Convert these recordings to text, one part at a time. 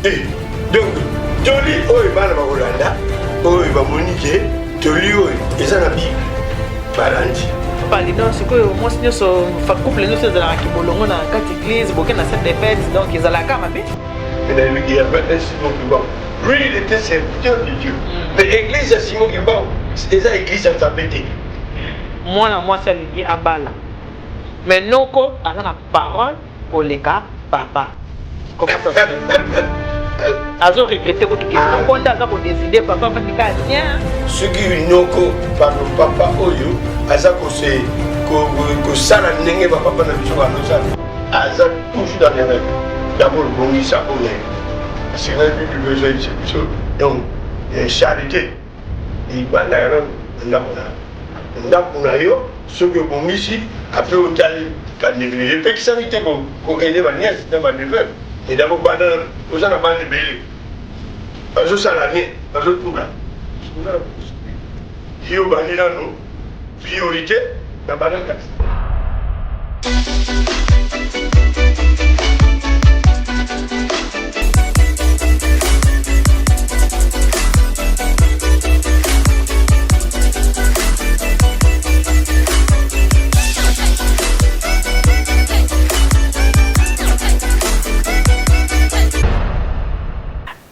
Eh, donc toli oyo bana bakolanda oyo bamoni ke toli oyo eza na Bible, balandi. Pardon, sikoyo mwasi nyonso, couple nyonso ezalaka kibolongo na kati église, boke na salle de fête, donc ezalaka mabe. Mais nayebi il y avait un Simon Kimbangu. Lui, il était serviteur de Dieu. Mais église ya Simon Kimbangu eza église ya Nzambe te. Mwana mwasi alingi abala, mais noko aza na parole koleka papa. Comment ça se fait? Azo regretter kutu ke noko nde aza kodécider, papa afandika rien. Soki noko, pardon, papa oyo aza kose kosala ndenge bapapa na biso bazosala, aza toujours dans l'erreur. D'abord bongisa oyo, parce que na Bible ezoyebisa biso, donc charité ebandaka nano na ndako na yo. Ndako na yo soki obongisi, après otali bandeko. Epekisami te kokende banièces na baneveux, mais d'abord banda. Oza na bana ebele, bazosala rien, bazotuna yo. Bandi nano priorité na bana kasi.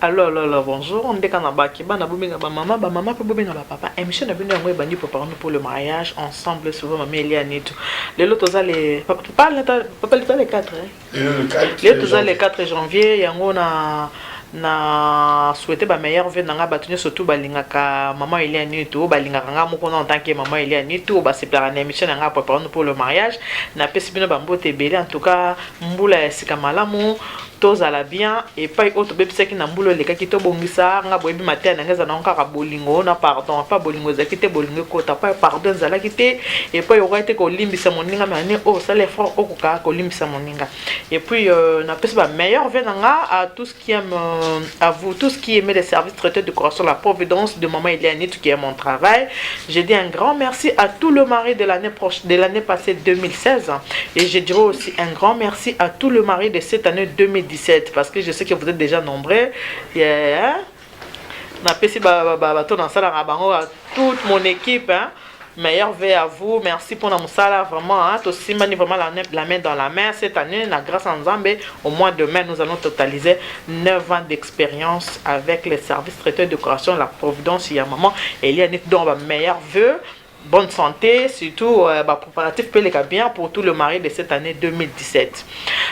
Allo, allo, allo, bonjour. Ndeka na baki bana, bobenga bamama, bamama mpe bobenga bapapa. Émission na bino yango ebandi, Préparons pour le mariage ensemble, souvent mama Elia Nitu. Lelo toza le, papa, papa, toza le 4, hein? Lelo toza le 4 janvier. Yango na souhaité bameilleurs vœux na nga bato nyonso tu balingaka mama Elia Nitu, oyo balingaka nga moko na en tant que mama Elia Nitu, oyo basepelaka na émission na nga Préparons pour le mariage. Napesi bino bambote ebele. En tout cas, mbula ya sika malamu, tozala bien. Epai oyo tobebisaki na mbula elekaki, tobongisa. Nga boyebi mateya na ngai eza nango kaka bolingo na pardon. Epai bolingo ezalaki te, bolingo ekota. Epai pardon ezalaki te, epai okokaki te kolimbisa moninga, mais année oyo osala effort, okoka kolimbisa moninga. Et puis napesi bameilleurs vœux na nga à tous qui aiment, à vous tous qui aimez les services traités de décoration La Providence de maman Eliane, qui aime mon travail. Je dis un grand merci à tout le mari de l'année prochaine, de l'année passée 2016, et je dirais aussi un grand merci à tout le mari de cette année 2017, parce que je sais que vous êtes déjà nombreux. Yeah. Napesi bato nasalaka bango, toute mon équipe, hein. Meilleurs vœux à vous. Merci pour la mosala vraiment, hein. Tosimbani vraiment la main dans la main cette année, la grâce en Nzambe. Au mois de mai, nous allons totaliser 9 ans d'expérience avec les services traités de décoration La Providence ya maman Eliane. Donc meilleurs vœux, bonne santé, surtout bah, préparatif mpe bien pour tout le mari de cette année 2017.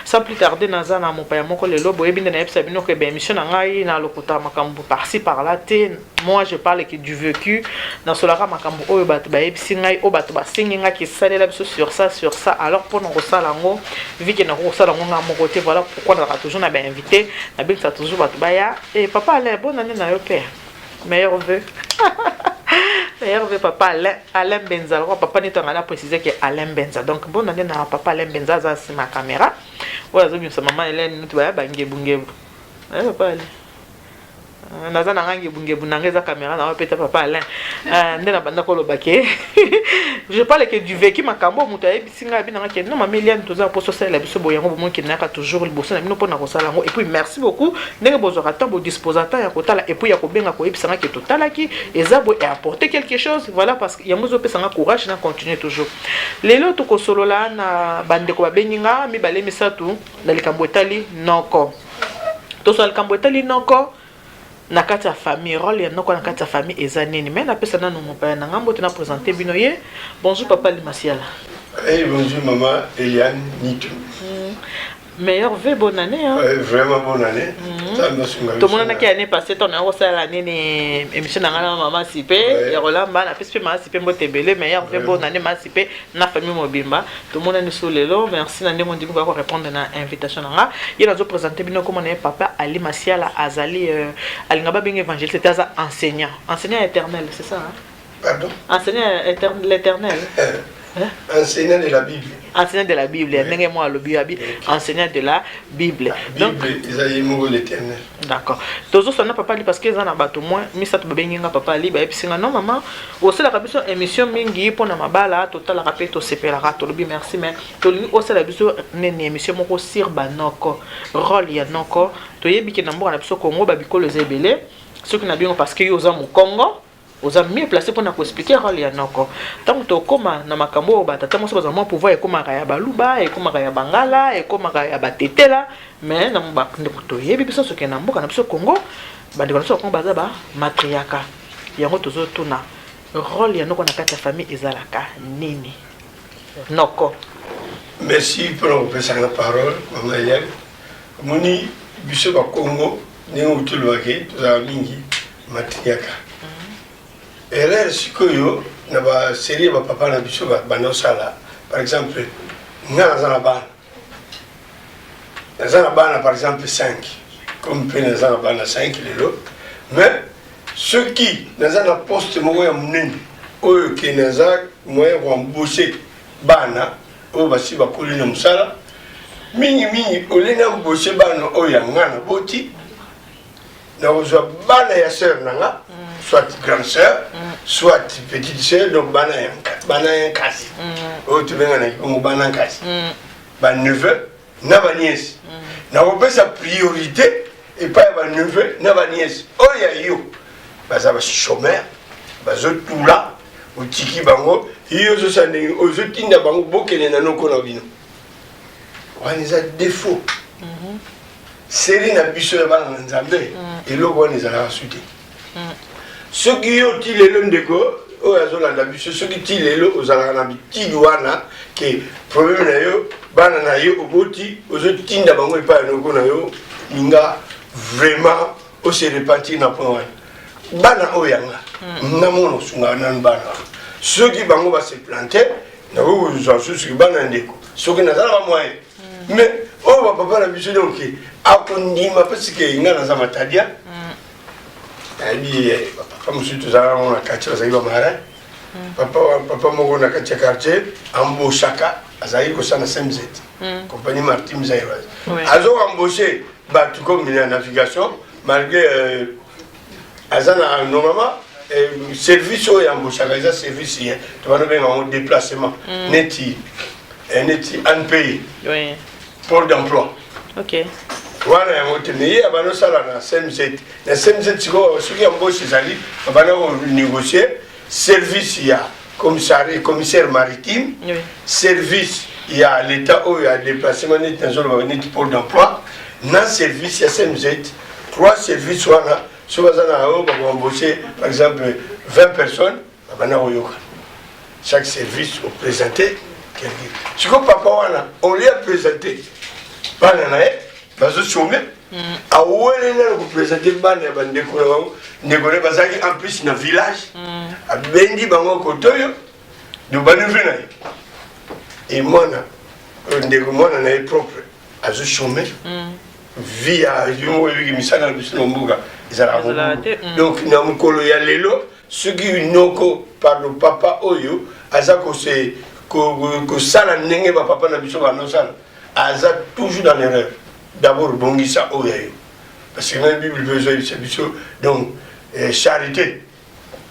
Sans plus tarder, naza na mopaya moko lelo. Boyebi nde nayebisa bino ke baémission na ngai na lokota makambo par-ci par-là te. Moi, je parle que du vécu. Nasolaka makambo oyo bato bayebisi ngai, oyo bato basengi ngai kesalela biso sur ça, sur ça. Alors mpona kosala yango, vu que nako kosala yango ngai moko te, voilà pourquoi nazalaka toujours na bainvité, nabengisa toujours bato baya. E papa Alain, bonne année na yo père, meilleurs vœux, meilleurs vœux papa Alain, Alain Benza. Alors papa neti anga na préciser que Alain Benza. Donc bonne année na papa Alain Benza, aza nsima caméra oyo azobimisa mama Hélène nuti baya bangebungebu. Papa Alain, naza na nga ngebungebu na nga eza caméra na peta. Papa Alain, nde na banda koloba ke je parle que du vécu. Makambo moto ayebisi ngai, abi nanga ke non, mama Eliane, toza mposo osalela biso boye. Yango bomoni nayaka toujours liboso na bino mpona kosala yango. Et puis merci beaucoup ndenge bozwaka temps, bodisposa temps ya kotala et puis ya kobenga, koyebisa nga ke totalaki eza boye et apporter quelque chose. Voilà, parce que yango ezopesa nga courage na continuer toujours. Lelo tokosolola na bandeko babengi nga mibale, misato na likambo etali noko. Tosola likambo etali noko na kati ya famille, rôle ya noko na kati ya famille eza nini. Mais napesa nanu mopaya na ngambo te na présente bino ye. Bonjour papa Limasiala. Hey, bonjour maman Eliane Nitu. Meilleurs vœux, bonne année, hein? Ouais, vraiment bonne année. Tomonanaki année passée ntango nayo kosala nini, émission na ngai na mama Sipe ya kolamba. Napesi mpe mama Sipe mbote ebele. Meilleurs vœux, bonne année mama Sipe na famille mobimba. Tomonani so lelo. Merci na ndenge ondimi koya korépondre na invitation na nga. Ye nazoprésente bino komona ye, papa Ali Masiala. Azali alinga babenga évangéliste te, aza enseignant, enseignant éternel, c'est ça, hein? Pardon? Enseignant l'éternel. Enseignant de la Bible. Enseignant de la Bible, ndenge mwa alobi abi enseignant de la Bible. Donc Bible eza ye moko l'Éternel. D'accord. Tozosana papa Ali parce que eza na bato moins misato babengi nga papa Ali, bayebisi nga: non mama, osalaka biso émission mingi mpona mabala, totalaka mpe tosepelaka, tolobi merci, mais tolingi osala biso nini, émission moko sur banoko, rôle ya noko. Toyebi ke na mboka na biso Congo, babikolo eza ebele. Soki na bino, parce que yo oza mokongo, oza mieux placé mpona koexpliquer rôle ya noko. Ntango tokóma na makambo oyo, batata moso bazwa mwa pouvoir, ekómaka ya Baluba, ekómaka ya Bangala, ekómaka ya Batetela, mais na bandeko toyebi biso, soki na mboka na biso Congo, bandeko na biso ya Congo baza bamatriarcat. Yango tozotuna: rôle ya noko na kati ya famille ezalaka nini, noko? Merci mpona kopesaka na parole, mama Eliane. Omoni, biso Bakongo, ndenge outi olobaki, tozala mingi matriarcat. Erreur sikoyo na basérie ya bapapa na biso banda osala, par exemple nga naza na bana par exemple 5, comme mpe naza na bana 5 lelo, mais soki naza na poste moko ya monene oyo ke naza moyen koembaucher bana oyo basi bakoli na mosala mingimingi, olie na embaucher bana oyo ya nga na boti, nakozwa bana ya sœur na nga, soit grande sœur, soit petite sœur, donc bana ya nkasi oyo tobenga na Kikongo bana nkasi, baneveu na banièce. Nakopesa priorité epai ya baneveu na banièce. Oyo ya yo baza bachômeur, bazotula, otiki bango, yo ozosala ndenge ozotinda bango bokende na noko na bino. Wana eza défaut seri na biso ya bana na Nzambe. Eloko wana ezalaka su te. Soki yo ti lelo, ndeko oyo azolanda biso, soki ti lelo ozalaka na bitidi wana ke problème na yo, bana na yo oboti, ozotinda bango epai ya noko na yo, ninga vraiment ose repentir na point wana. Bana oyo yanga nga mona osungaka nanu bana wana. Soki bango base planter, nakoki kozwa susu bana ndeko soki naza na bamoyen. Mais oyo bapapa na biso, donc akondima parce que nga naza matadia, nayebi bapapa mosusu tozalaka ngo na quartier, bazalaki bamarin. Papa moko na kati ya quartier embauchaka, azalaki kosala na CMZ, Compagnie Maritime Zaïroise. Azo embaucher bato comme na navigation, malgré aza na normalement service oyo embauchaka eza service ye tobanda obenga yango déplacement, neti ANPI, pôle d'emploi. Wana yango te, mais ye abanda osala na CMZ. Na CMZ sikoyo, soki embauche ezali, babanda konégocier service ya commissaire maritime, service ya l'état oyo ya déplacement, neti nazoloba neti pôle d'emploi, na service ya CMZ. Trois service wana, so baza na oyo bakoembaucher par exemple 20 personnes, babanda koyoka chaque service oprésente quelqu'un. Sikoyo papa wana, olie aprésente bana na ye bazochômer, awele nano koprésenter bana ya bandeko na bango. Ndeko na ye bazalaki en plus na village, abendi bango kotoyo do baneveu na ye e mwana ndeko, mwana na ye propre azochômer. Vie ya yo moko oyebiki, misala na biso na mboka ezalaka. Donc na mokolo ya lelo, soki noko, pardon, papa oyo aza kose kosala ndenge bapapa na biso bandosala, aza toujours dans l'erreur. D'abord bongisa oyo ya yo, parce que même Bible mpe ezoyebisa biso, donc charité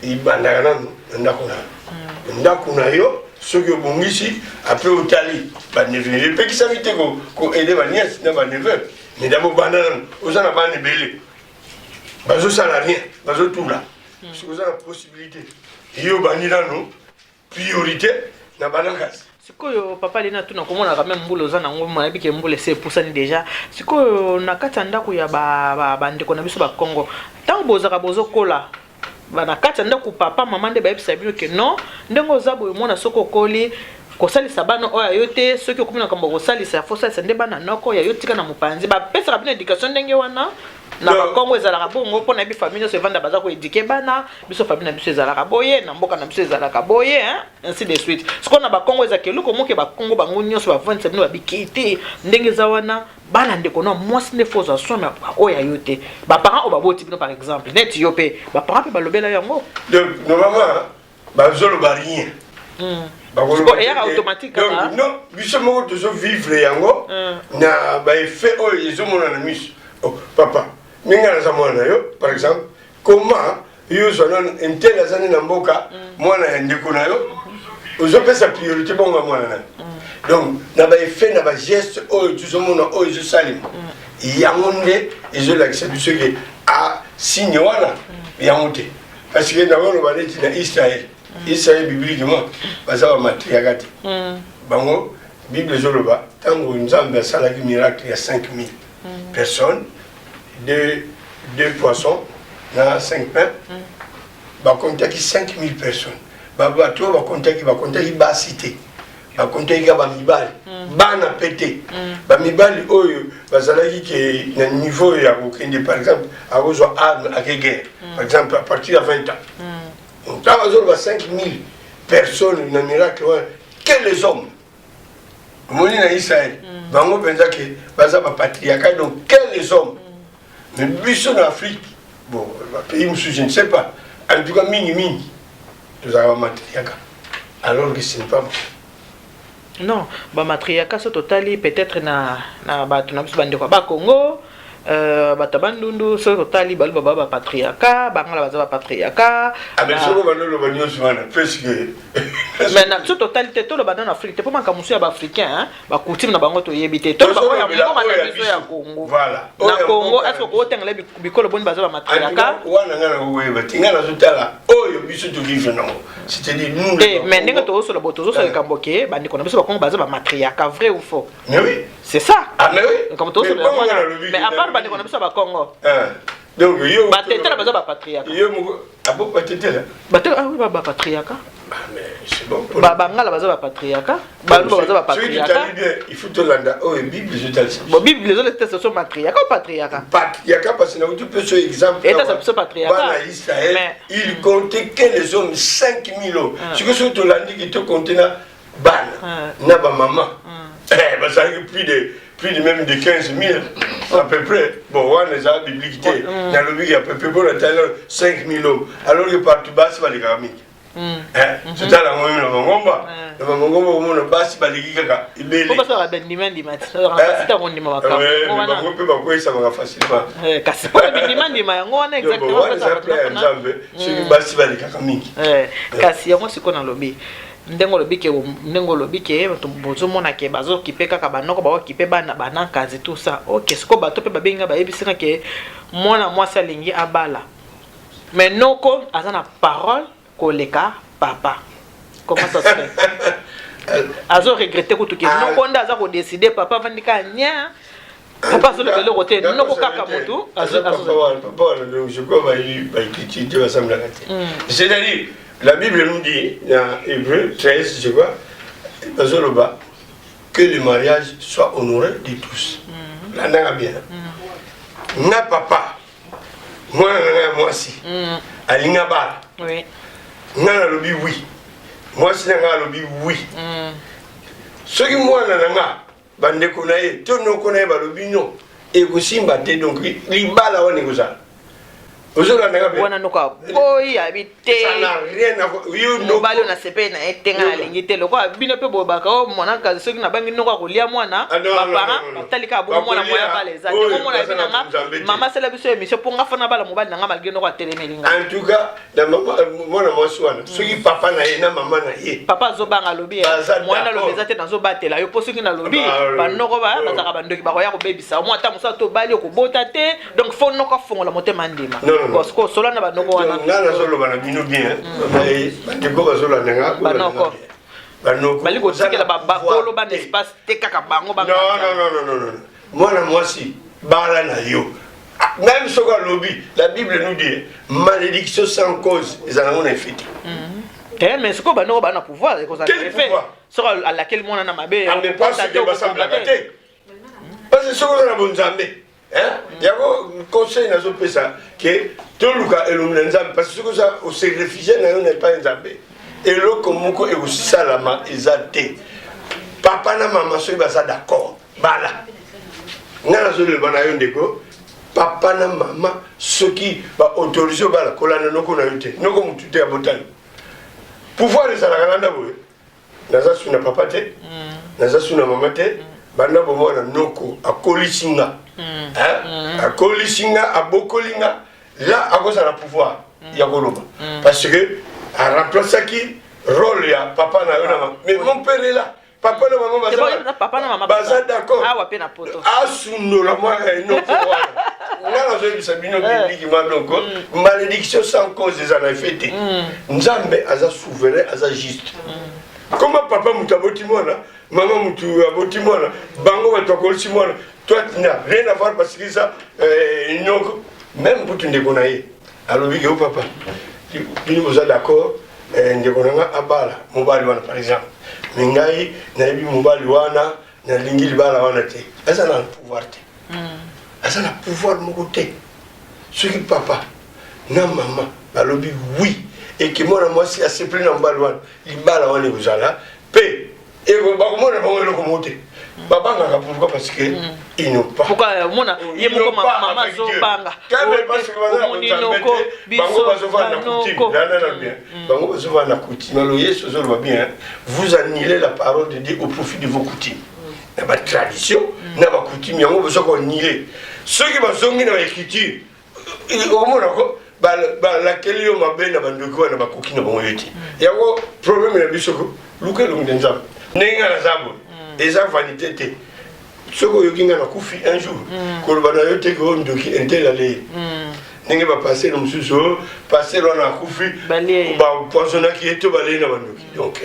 ebandaka nanu na ndako na yo. Ndako na yo soki obongisi, après otali baneveu. Epekisami te koaider banièce na baneveu, mais d'abord banda nanu. Oza na bana ebele bazosala rien, bazotula, soki oza na possibilité, yo bandi nanu priorité na bana kasi. Sikoyo papa Lina, tuna komonaka me mbula oza nango, nayebi ke mbula ese epusani déjà. Sikoyo na kati ya ndako ya bandeko na biso Bakongo, ntango bozalaka bozokola na kati ya ndako, papa mama nde bayebisa bino ke non, ndenge oza boye, mwana, soki okoli, kosalisa bana oyo ya yo te. Soki okomi na makambo kosalisa, fo salisa nde bana noko ya yo, tika na mopanzi. Bapesaka bino éducation ndenge wana na Bakongo? Ezalaka bongo? Mpo na yebi famille nyonso evanda, baza koéduquer bana. Biso famille na biso ezalaka boye, na mboka na biso ezalaka boye, ainsi de suite. Sikoyo na Bakongo ezalaka eloko moke, Bakongo bango nyonso bavandisa bino, babiki te ndenge eza wana, bana ndeko na mwasi nde fo ozwa soin, oyo ya yo te. Baparent oyo baboti bino, par exemple neti yo mpe, baparent mpe balobela yango? Donc normalement bazoloba rien. Eyaka automatique. Donc non, biso moko tozovivre yango na baeffet oyo ezomonana miso. Oh, papa, ndenge naza mwana na yo, par exemple, comment yo ozwa nano intel aza nde na mboka, mwana ya ndeko na yo, ozopesa priorité bongo ya mwana na yo? Donc na baeffet, na bageste oyo tozomona, oyo ezosalema, yango nde ezolakisa biso ke a signe wana yango te. Parce que nakoloba neti na Israel, Israel bibliquement baza bamatriarcat te. Bango, Bible ezoloba, ntango Nzambe asalaki miracle ya 5000 personnes, deux poissons na 5 pains, bakontaki 5000 personnes. Bato oyo bakontaki basi te, bakontaki kaka bamibali, bana mpe te. Bamibali oyo bazalaki ke na niveau ya kokende, par exemple akozwa arme, ake guerre, par exemple à partir ya 20 ans. Ntango azoloba 5000 personnes na miracle wana, que les hommes, omoni na Israel bango mpenza ke baza bapatriarcat, donc que les hommes. Mais biso na Afrique, bon, bapays mosusu je ne sais pas, en tout cas mingi mingi tozalaka bamatriarcat, alors que ce n'est pas bon. Non, bamatriarcat, so totali peut-être na bato na biso, bandeko ya Bakongo, bato ya Bandundu, soki totali Baluba baa bapatriarcat, Bangala baza bapatriarcat. Ah, mais soko bandoloba nyonso wana presque. Mais na so totali te, toloba nano Afrique te, mpo makambo mosusu ya baafricain, bacoutume na bango toyebi te. Toloba oyo ya mboka na biso ya Congo. Voilà. Na Congo, est ce que okotengela bikolo boni baza bamatriarcat? Wana ngai nakokoyeba te. Ngai nazotala oyo biso tovivre nango, c'est-à-dire nous. Te, mais ndenge tozosola bo, tozosola likambo ke bandeko na biso Bakongo baza bamatriarcat, vrai ou faux? Mais oui. C'est ça. Ah, mais oui. Likambo tozosola yango wana. Mais à part bandeko na biso ya Bakongo, Donc yo Batetela baza bapatriarcat. Yo moko abo batetela. Ah oui, bapatriarcat. Ah, mais c'est bon. Bangala baza bapatriarcat, Baluba baza bapatriarcat. Bien, il faut tolanda oyo Bible ezotalisa. Bon, Bible ezotalisa so matriarcat ou patriarcat? Patriarcat, parce que nauti mpe so exemple. Etalisa biso patriarcat. Bana Israel, il comptait que les hommes, 5000 hommes. Sikoyo soki tolandiki, tocompte na bana na bamama, bazalaki plus de même de 15 000 à peu près. Bon, wana eza biblique te, nalobiki à peu près mpo natali 5 000 hommes, alors que partout basi balekaka mingi. Totala yango na bangomba, na bangomba komona basi baleki kaka ebele. Bango mpe bakweyisamaka facilement. Kasi mpona bindimandima yango wana. Exactement, eza plan ya Nzambe soki basi balekaka mingi. Kasi yango sikoyo nalobi, ndenge olobi ke bozomona ke bazokipe kaka banoko, baokipe bana banakazi, tout ça, ok. Sikoyo bato mpe babengi nga, bayebisinga ke mwana mwasi alingi abala, mais noko aza na parole koleka papa. Comment ça se fait? Azo regretter kutu ke noko nde aza kodécider, papa avandi kaka nya, papa azoloba eloko te, noko kaka motu. Papa wana, donc je crois baécriture te, basamblaka te. C'est-à-dire, la Bible nous dit dans Hébreu 13, je crois, bazoloba que le mariage soit honoré de tous. Landanga bien. Nga papa, mwana na ngai ya mwasi alingi abala, nga nalobi oui, mwasi na ngai alobi oui. Soki mwana na nga, bandeko na ye to noko na ye balobi non, ekosimba te. Donc libala wana ekozala, ozolandanga? Wana noko aboyi, abi te, mobali oyo nasepeli na ye te, nga nalingi te. Lokola bino mpe boyebaka o mwana, soki nabangi noko akolia mwana, baparent batali kaka bongo mwana moya bala eza te. Omona yebi nanga mama asala biso émission mpo nga fana bala mobali nanga malgré noko atelemeli nga. En tout cas, na mwana mwasi wana, soki papa na ye na mama na ye Papa azobanga, alobi mwana alobi eza te, nazobatela yo mpo soki nalobi, banoko bazalaka bandoki, bakoya kobebisa omwa ata mosala to obali, okobota te. Donc faut noko afongola motema, ndima parce osola na banoko wana. Nga nazoloba na bino bien, bandeko bazolanda nga. Banoko banoko bali kotikela bakolo bana espace te, kaka bango. Non, non, non, non, mwana mwasi, bala na yo. Même soki alobi, la Bible nous dit malédiction sans cause ezala ngo na effet te. Te, mais sikoyo banoko baa na pouvoir, ekozala effet soki alakeli mwana na mabe. Basamblaka te, parce que soki oza na bonzambe, yango conseil nazopesa ke toluka elongi na Nzambe, parce que soki oza ose réfugier na yo na epai ya Nzambe, eloko moko ekosalama eza te. Papa na mama soki baza d'accord, bala. Ngai nazoloba na yo ndeko, papa na mama soki baautorise obala, kolanda noko na yo te. Noko motu te abotani, pouvoir ezalaka landa boye. Naza su na papa te, naza su na mama te. Banda bomwana, noko akolisi nga. Hein? Akolisi nga, abokoli nga. Là, akozala pouvoir ya koloba. Parce que aremplaçaki rôle ya papa na yo na mama. Mais mon père est là. Papa na mama baza papa na mama baza d'accord. Awa pe na poto. Asundola mwana enoko wana. Nga nazoyebisa bino bibliquement, donc malédiction sans cause eza na effet te. Nzambe aza souverain, aza juste. Comment papa moto aboti mwana, mama motu aboti mwana, bango bato akolisi mwana, toi tu n'as rien à voir parce que ça noko même kutu ndeko na ye alobi ke o papa, bino boza d'accord, ndeko na nga abala mobali wana par exemple, mais ngai nayebi mobali wana, nalingi libala wana te. Aza na pouvoir te, aza na pouvoir moko te. Soki papa na mama balobi oui eke mwana mwasi asepeli na mobali wana, libala wana ekozala mpe bakomona bango eloko moko te. Babangaka pourquoi? Parce que ils n'ont pas. Pourquoi omona ye moko mama azobanga? Bango bazovanda na coutume nana bien, bango bazovanda na coutume. Alors Yesu ozoloba bien: vous annulez la parole de Dieu au profit de vos coutumes. Na batradition na bacoutume yango boza koannuler. Soki bazongi na baécriture, okomona ko balakeli yo mabe na bandoki wana, bakoki na bango yo te. Yango problème na biso ko luka elongi na Nzambe. Ndenge nga naza boye, eza vanité te. Soki oyoki nga nakufi un jour, koloba na yo te ke oyo ndoki un tel aleye. Ndenge bapasteur mosusu oyo, pasteur wana akufi, bapoisonnaki ye to balei na bandoki. Donc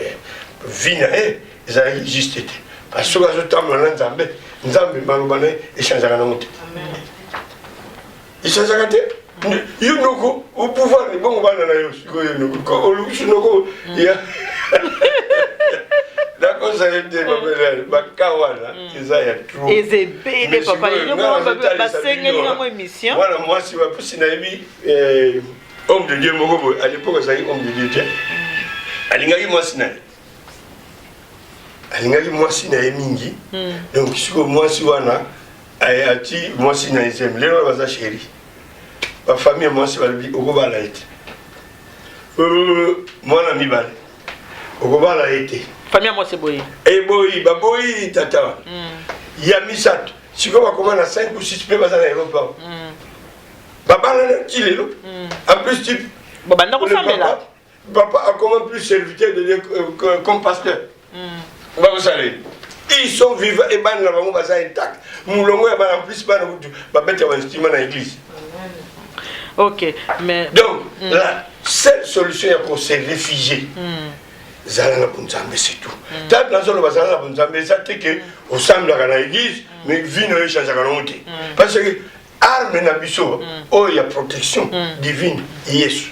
vie na ye ezalaki juste te, parce soki azotambola na Nzambe, Nzambe maloba na ye echangeaka nango te, echangeaka te. Yo noko au pouvoir bongo bana na yo sikoyo, noko olukusu noko ya nakosa ye te. Babele baka wana eza ya trop. Eza ebele, papa. Basengeli yango émission. Mwana mwasi bapusi, nayebi homme de Dieu moko boye, à l'époque azalaki homme de Dieu te, alingaki mwasi na ye, alingaki mwasi na ye mingi. Donc sikoyo mwasi wana ati mwasi na ye zemi. Lelo wana baza chéri. Bafamille ya mwasi balobi okobala ye te. Mwana mibale, okobala ye te. Famille ya mwasi eboyi. Eboyi, baboyi tata wana. Ya misato, sikoyo bakoma na 5 ou 6 mpe baza na Europe awa, babalana ti lelo. En plus type babanda kosambela. Papa akoma plus serviteur de Dieu comme pasteur. Bakosala ye, ils sont vivants e bana na bango baza intact, molongo ya bana. En plus bana kutu babeta bainstrument na église. Ok, mais Donc la seule solution ya kose réfugier, zala na bonzambe, c'est tout. Tata nazoloba, zala na bonzambe. Eza te ke osambelaka na église, mais vie na yo echangeaka nango te, parce que arme na biso oyo ya protection divine, Yesu.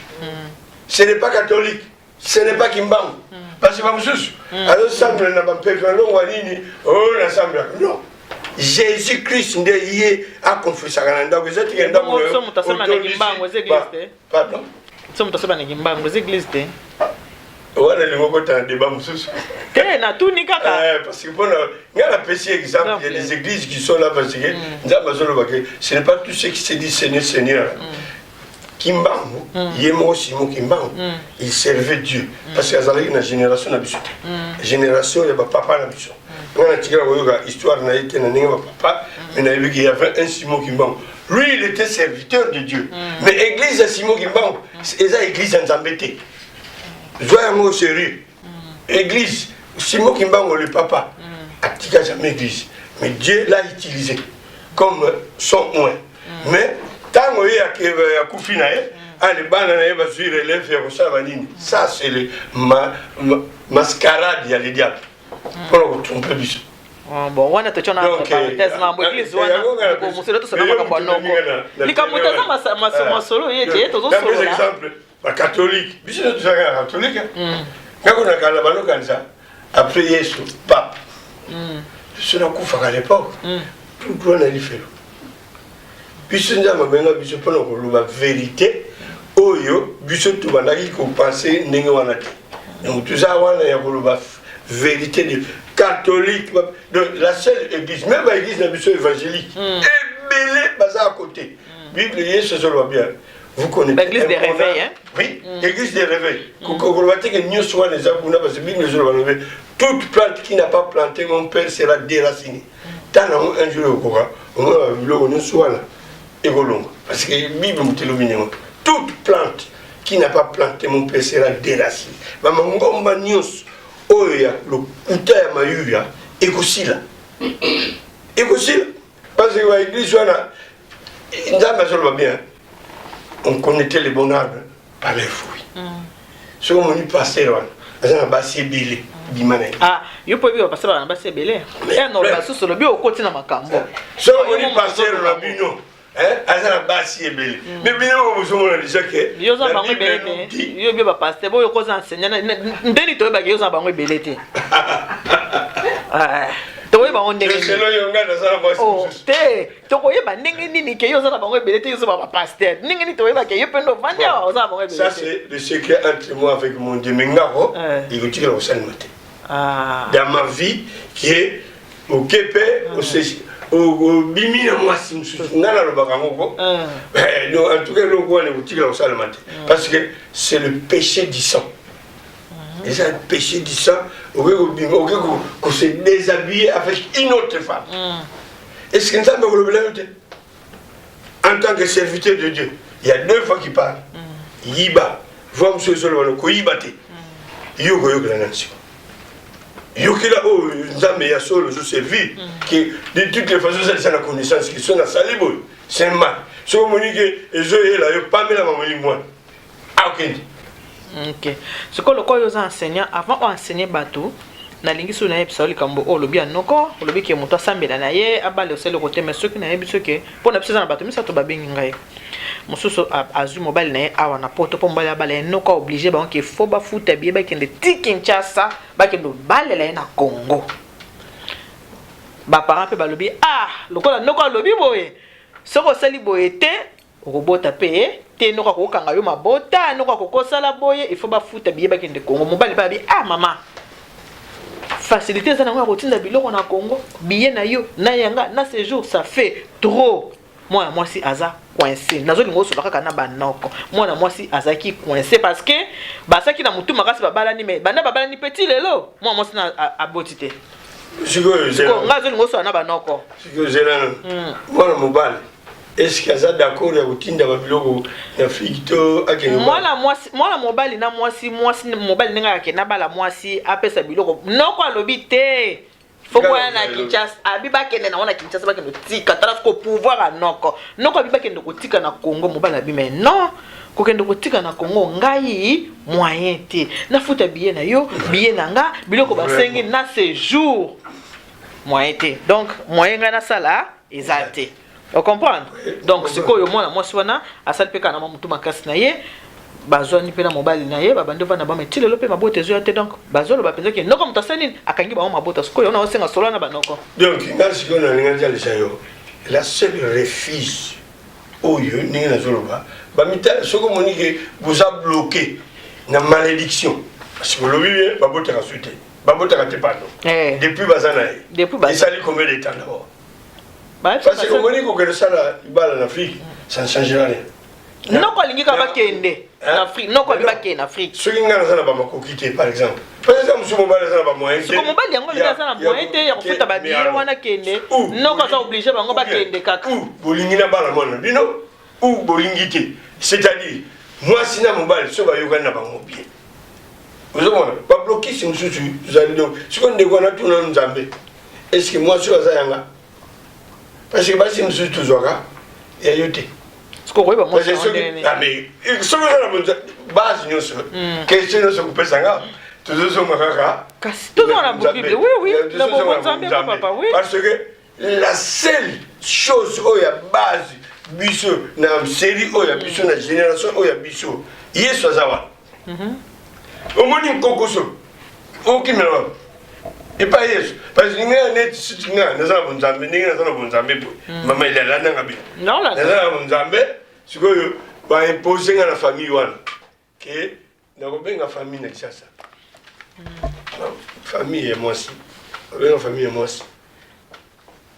Ce n'est pas catholique, ce n'est pas Kimbangu, parce que bamosusu azosambela na bampeve alongwa nini oyo nasambelaka. Non, Jésus Christ nde ye akonfesaka na ndako. Eza tika ndako na yo. Moto asambela na Kimbangu, eza église te. Pardon? So moto asambela na Kimbangu, eza église te. Wana elingi okota na débat mosusu. Te, natuni kaka. Parce que mpona nga napesi exemple, il y a des églises qui sont là, parce que Nzambe azoloba ke ce n'est pas tout ce qui se dit Seigneur, Seigneur. Kimbangu, ye moko Simon Kimbangu, il servait Dieu parce que azalaki na génération na biso te, génération ya bapapa na biso. Nga natikala koyoka histoire na ye te na ndenge bapapa, mais nayebi ke y avait un Simon Kimbangu. Lui, il était serviteur de Dieu, mais église ya Simon Kimbangu eza église ya Nzambe te. Zwa yango sérieux. Église Simon Kimbangu, le papa atika jamais église, mais Dieu l'a utilisé comme son oint. Mais ntango ye akufi na ye, ale bana na ye bazwi relève ya kosala banini. Ça, c'est le mascarade ya le diable mpona kotromper biso. Bon, wana totia na parenthèse mambo église wana. Mosolo tosala makambo ya noko, likambo toza masolo ye te, tozosolola. Exemple, bacatholique, biso nyonso tozalaka na catholique. Ngako na kala balokanisa après Yesu pape biso nakufaka à l'époque tout droit na lifelo. Biso Nzambe abenga biso mpona koloba vérité oyo biso tobandaki kopenser ndenge wana te. Donc toza wana ya koloba vérité de catholique. Donc la seule église, même baéglise na biso évangélique ebele baza à côté Bible. Yesu azoloba bien, vous connaissez l'église des réveils, hein? Oui, église des réveils. Koloba te ke nyonso wana eza kuna, parce que Bible ezoloba lobe. Toute plante qui n'a pas planté mon père sera déracinée. Tala yango, un jour ekokoka, omona biloko nyonso wana ekolonga, parce que Bible moto elobi ndenge: toute plante qui n'a pas planté mon père sera déracinée. Bamangomba nyonso oyo ya lokuta ya mayuya ekosila, ekosila, parce que baéglise wana, Nzambe azoloba bien: on connaît le bon arbre par les fruits. Soki omoni pasteur wana aza na basi ebele, bima na ye. Ah, yo mpo oyebi bapasteur bana basi ebele ya na basusu, olobi okoti na makambo. Soki omoni pasteur na bino aza na basi ebele, mais bino bozomona déjà ke Yo oza bango ebele te. Yo bie bapasteur boyo koza enseignant ndeni, toyebaki yo oza bango ebele te. Tokoyeba bango ndenge te? Tokoyeba ndenge nini ke yo oza na bango ebele te? Yo oza bapasteur, ndenge nini toyeba ke yo mpe ndo ovandi awa oza na bango ebele? Ça, c'est le secret entre moi avec mon Dieu. Mais ngako ekotikala kosalema te dans ma vie ke oke mpe obimi na mwasi mosusu. Ngai nalobaka yango ko. Donc, en tout cas, eloko wana ekotikala kosalema te, parce que c'est le péché du sang. Eza péché du sang. Okoki kobima, okoki kose déshabiller avec une autre femme. Est ce que Nzambe akolobela yo te en tant que serviteur de Dieu? Il y a deux fois qui parle: yiba. Voix mosusu ezoloba no koyiba te. Yo koyokela nani siko? Yokela oyo Nzambe ya solo ozoservir, ke de toutes les façons ozalisa na connaissance ke so nasali boye, c'est mal. Soki omoni ke ezoyela yo, pamelama molimo wana akende. Ok, sikoyo lokola oyo oza enseignant, avant oenseigner bato, nalingi soki nayebisa yo likambo oyo olobi ya noko. Olobi ke moto asambela na ye, abala, osali eloko te. Mais soki nayebi soki mpo na biso eza na bato misato babengi ngai. Mosusu azwi mobali na ye awa na Poto mpo mobali abala ye, noko aoblige bango ke fo bafuta biye, bakende ti Kinshasa, bakende obalela ye na Congo. Baparent mpe balobi: ah, lokola noko alobi boye, soki osali boye te, okobota mpe te, noko akokanga yo mabota, noko akokosala boye, il faut bafuta biye, bakende Congo. Mobali mpe abi: ah mama, facilité eza nango ya kotinda biloko na Congo, billet na yo na yanga na séjour, ça fait trop. Mwana mwasi aza coincé. Nazolinga osola kaka na banoko. Mwana mwasi azalaki coincé parce que basalaki na motu makasi, babalani, mais banda babalani petit lelo, mwana mwasi na aboti te. Sikoyo Ngai azolinga osola na banoko. Sikoyo zela. Mwana mobali, est-ce aza d'accord ya kotinda babiloko na Afrique to akende? Mwana mwasi, mwana mobali na mwasi, mwasi mobali ndenge akende abala mwasi, apesa biloko, noko alobi te, fo koya na Kinshasa. Abi bakende nango na Kinshasa, bakende kotika. Tala siko pouvoir ya noko. Noko abi bakende kotika na Congo. Mobali abi: mais non, kokende kotika na Congo, ngai moyen te. Nafuta billet na yo, billet na nga, biloko basengi na séjour, moyen te. Donc moyen ngai nasala eza te. Ocomprendre? Donc sikoyo mwana mwasi wana asali mpe kaka na mwa motu makasi na ye, bazwani mpe na mobali na ye, babandi ovanda bango ti lelo mpe mabota ezoya te. Donc bazoloba mpenza ke noko moto asali nini, akangi bango mabota. Sikoyo ona osenga solo na banoko. Donc ngai sikoyo nalinga nzalisa yo la seule refuse oyo ndenge nazoloba bamita. Soki omoni ke boza bloqué na malédiction, parce que olobi bien, babotaka su te, babotaka te, pardon. Depuis baza na ye esali combien de temps d'abord? Parce que omoni, kokende osala libala na Afrique, ça ne changera rien. Noko alingi kaka bakende na Afrique, noko abi bakende na Afrique. Soki ngai naza na bamakoki te, par exemple, parce que eza mosusu mobali aza na bamoyen te. Siko mobali yango alobi aza na moyen te ya kofuta babillet wana, kende. Noko aza oblige bango bakende kaka. Bolingi na bala mwana bino ou bolingi te, c'est-à-dire mwasi na mobali so bayokani na bango bien. Ozomona bablokisi mosusu tozali. Donc sikoyo ndeko wana, tuna Nzambe: est ce que mwasi oyo aza yanga? Parce que basi mosusu tozwaka ya yo te. Siko koyeba mwasi soki oza na base nyonso, question nyonso kopesanga, tozozonga kaka. Kasi tozonga na Bible, oui, na bongo Nzambe, papa, oui. Parce que la seule chose oyo ya base, biso na série oyo ya biso, na génération oyo ya biso, Yesu aza wana. Omoni nkokoso okimela wana epai Yesu, parce que ngai neti suti ngai naza na bonzambe, ndenge naza na bonzambe boye, mama eli alandanga bino, naza na bonzambe. Sikoyo baimpose nga na famille wana ke nakobenga famille na Kinshasa, famille ya mwasi, babenga famille ya mwasi,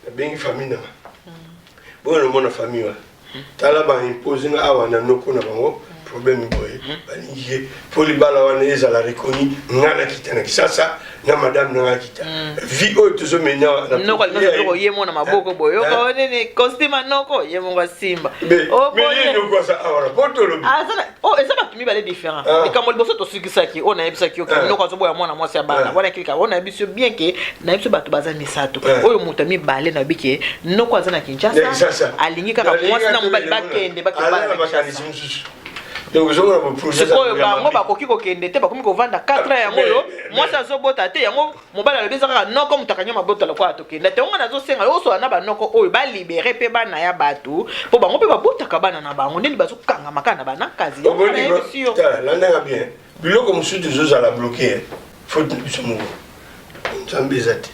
nabengi famille nanga bongo, namona famille wana, tala, baimpose nga awa na noko na bango. problème boye, balingi ye mpo libala wana ezala reconnu. Nga nakita na Kisasa na madame nanga akita. Vie oyo tozomena Noko alingi biloko ye mo na maboko boye, yoka nini, costume noko ye moko asimba. Mais noko aza awa po tolobi. Oh, eza bato mibale différent. Likambo liboso tosukisaki oyo nayebisaki yo, noko azoboya mwana mwasi ya bana wana. Kilika oyo nayebisi yo bien ke nayebisi yo bato baza misato oyo moto ya mibale nayebi ke noko aza na Kinshasa, alingi kaka mwasi na mobali bakende bakebala. Sikoyo bango bakoki kokende te, bakomi kovanda 4 ans. Yango oyo mwasi azobota te, yango mobali alobi eza kaka noko moto akangi mabota lokola tokenda te. Yango nazosenga yo osola na banoko oyo balibérer mpe bana ya bato, mpo bango mpe babotaka bana na bango ndeni bazokangama kaka na banakazi. Yango nayebisi yo. Landanga bien, biloko mosusu tozozala bloqué, faute na biso moko, Nzambe eza te.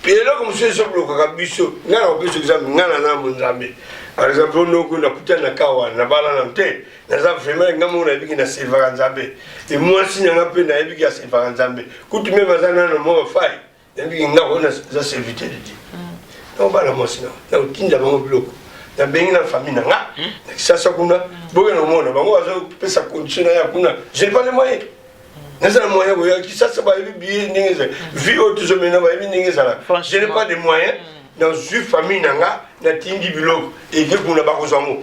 Eloko mosusu ezoblokaka biso, ngai na kopesa exemple, ngai na nambo Nzambe. Par exemple, noko nakutani na ka wana, nabala nano te, naza vraiment ngai moko nayebiki naservaka Nzambe, e mwasi nanga mpe nayebiki aservaka Nzambe. Kutu même aza nano mwa bafai, nayebiki nga oyo naza serviteur de Dieu. Nakobala mwasi nanga, nakotinda bango biloko, nabengi na famille na nga na Kisasa kuna, bokende komona bango bazopesa condition na ya kuna. Je n'ai pas les moyens, naza na moyen koya Kisasa, bayebi biye ndenge ezali, vie oyo tozomena, bayebi ndenge ezalaka. Je n'ai pas de moyen, nazwi famille na nga, natindi biloko eke kuna, bakozwa ngo,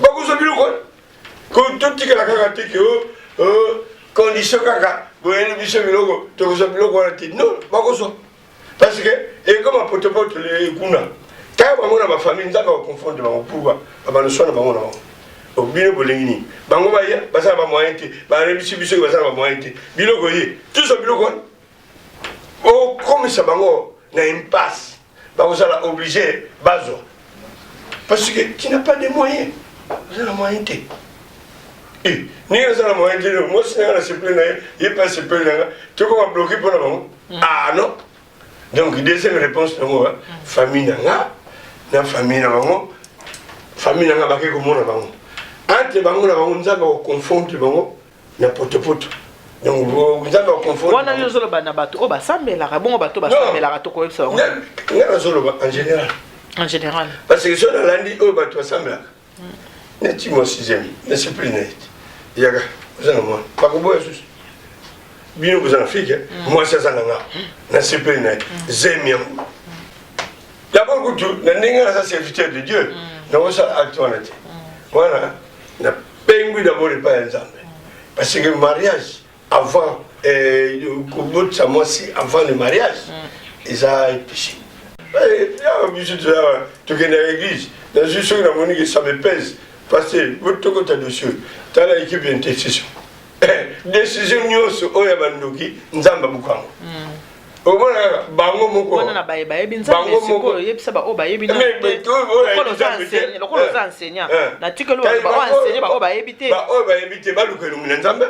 bakozwa biloko. Totikala kaka te ke condition kaka boyeli biso biloko, tokozwa biloko wana te. Non, bakozwa, parce que ekoma potopoto kuna kaka bango na bafamille. Nzambe akoconfondre bango. Pourquoi? Babanda na bango na bango. Bino bolingi nini? Bango baya, baza na bamoyen te, bayebisi biso baza na bamoyen te. Biloko ye tozwa biloko wana, okomisa bango na impasse, bakozala obligé bazwa, parce que tu n'as pas de moyens, oza na moyen te. Ndenge naza na moyen te, mwasi nanga na sepeli na ye, ye mpe asepeli nanga, tokoma bloqué mpo na bango. Ah non. Donc deuxième réponse nango, famille na nga na famille na bango, famille na nga bake komona bango, entre bango na bango, Nzambe akoconfondre bango na potopoto. Donc Nzambe akoconfondre. Wana yo ozoloba na bato oyo basambelaka bongo, bato basambelaka, tokoyebisa bango. Nga nazoloba en général. En général. Parce que so nalandi oyo bato basambelaka, neti mo sixième, nasepeli na ye te, yaka oza na mwana, bakoboya susu. Bino boza na Afrique, mwasi aza na nga, nasepeli na ye, zemi yango d'abord. Kutu na ndenge naza serviteur de Dieu, nakosala acte wana te. Wana napengwi d'abord epai ya Nzambe, parce que mariage avant, kobotisa mwasi avant le mariage eza péché. Yawa biso toza tokendaka église, nazwi soki namoni ke ça me pèse, parce que tokota dossier, tala équipe ya intercession, décision nyonso oyo ya bandoki, Nzambe abuka yango. Omona kaka bango moko. Wana na baye bayebi Nzambe. Sikoyo oyebisa baoyo bayebi. Lokola oza enseignant, natikeli baoyo enseigner baoyo bayebi te. Baoyo bayebi te baluka elongi na Nzambe.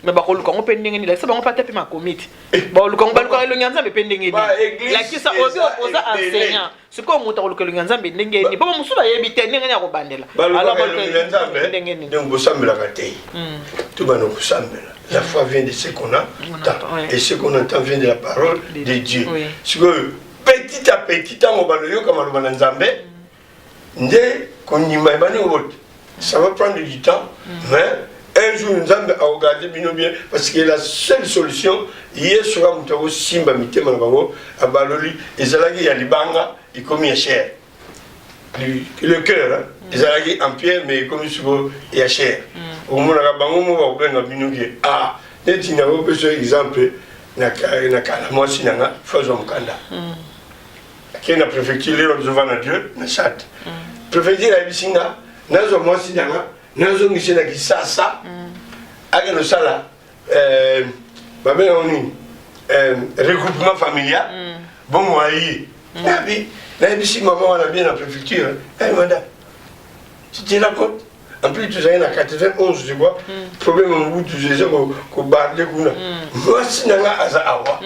Mais bakoluka yango mpe ndenge nini? Lakisa bango mpe ata mpe makomi te. Baluka baluka elongi ya Nzambe mpe ndenge nini? Lakisa, obi oza enseignant, sikoyo moto akoluka elongi ya Nzambe ndenge nini? Po mosusu bayebi te ndenge nini akobandela. Balukaka elongi na Nzambe ndenge nini? Donc bosambelaka te, tobanda kosambela. La foi vient de ce qu'on entend et ce qu'on entend vient de la parole de Dieu. Sikoyo petit à petit, ntango baloyoka maloba na Nzambe, nde kondima ebandi kobota. Ça va prendre du temps, mais un jour Nzambe akogarde bino bien, parce que la seule solution, Yesu ka moto akosimba mitema na bango. Abaloli ezalaki ya libanga, ekomi ya chair. Le cœur ezalaki en pierre, mais ekomi sikoyo ya chair. Omonaka bango mo bakobenga bino ke ah, neti nakopesa exemple, na kala mwasi na nga faut azwa mokanda, akei na préfecture. Lelo tozovanda Dieu na chate préfecture, ayebisi nga nazwa mwasi na nga, nazongisi na Kisasa, akende osala, babengango nini, regroupement familial. Bongo aye, nabi nayebisi mama wana bien na préfecture: "Hey, madame, tu te rends compte? En plus tozali na 91, je crois, problème ya Mobutu eza kobarde kuna. Mwasi na nga aza awa,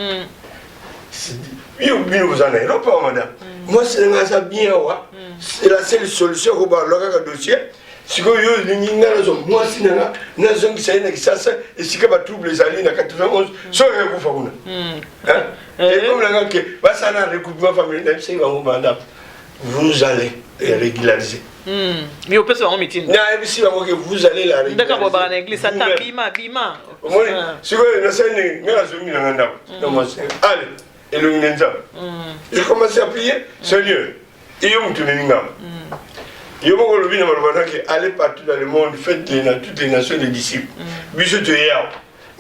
yo bino boza na Europe awa. Madame, mwasi na nga aza bien awa, c'est la seule solution, kobalola kaka dossier. Sikoyo yo olingi nga nazwa mwasi na nga, nazongisa ye na Kisasa, esika batrouble ezali na 91, soki ekufa kuna, ekomi na nga ke basala regroupement familial. Nayebisaki bango: "Madame, vous allez régulariser." Yo opesa bango mitindo. Nayebisi bango ke vous allez la ndaka bobaka na église ata bima bima. Omoni sikoyo nasali ndenge ngai nazongi na ngai ndako na mwasi ale elongi na Nzambe. Je commence à prier, Seigneur, iyo moto omemi ngambo yo moko olobi na maloba nake, allez partout dans le monde, faites de na toutes les nations des disciples. Biso toye awa,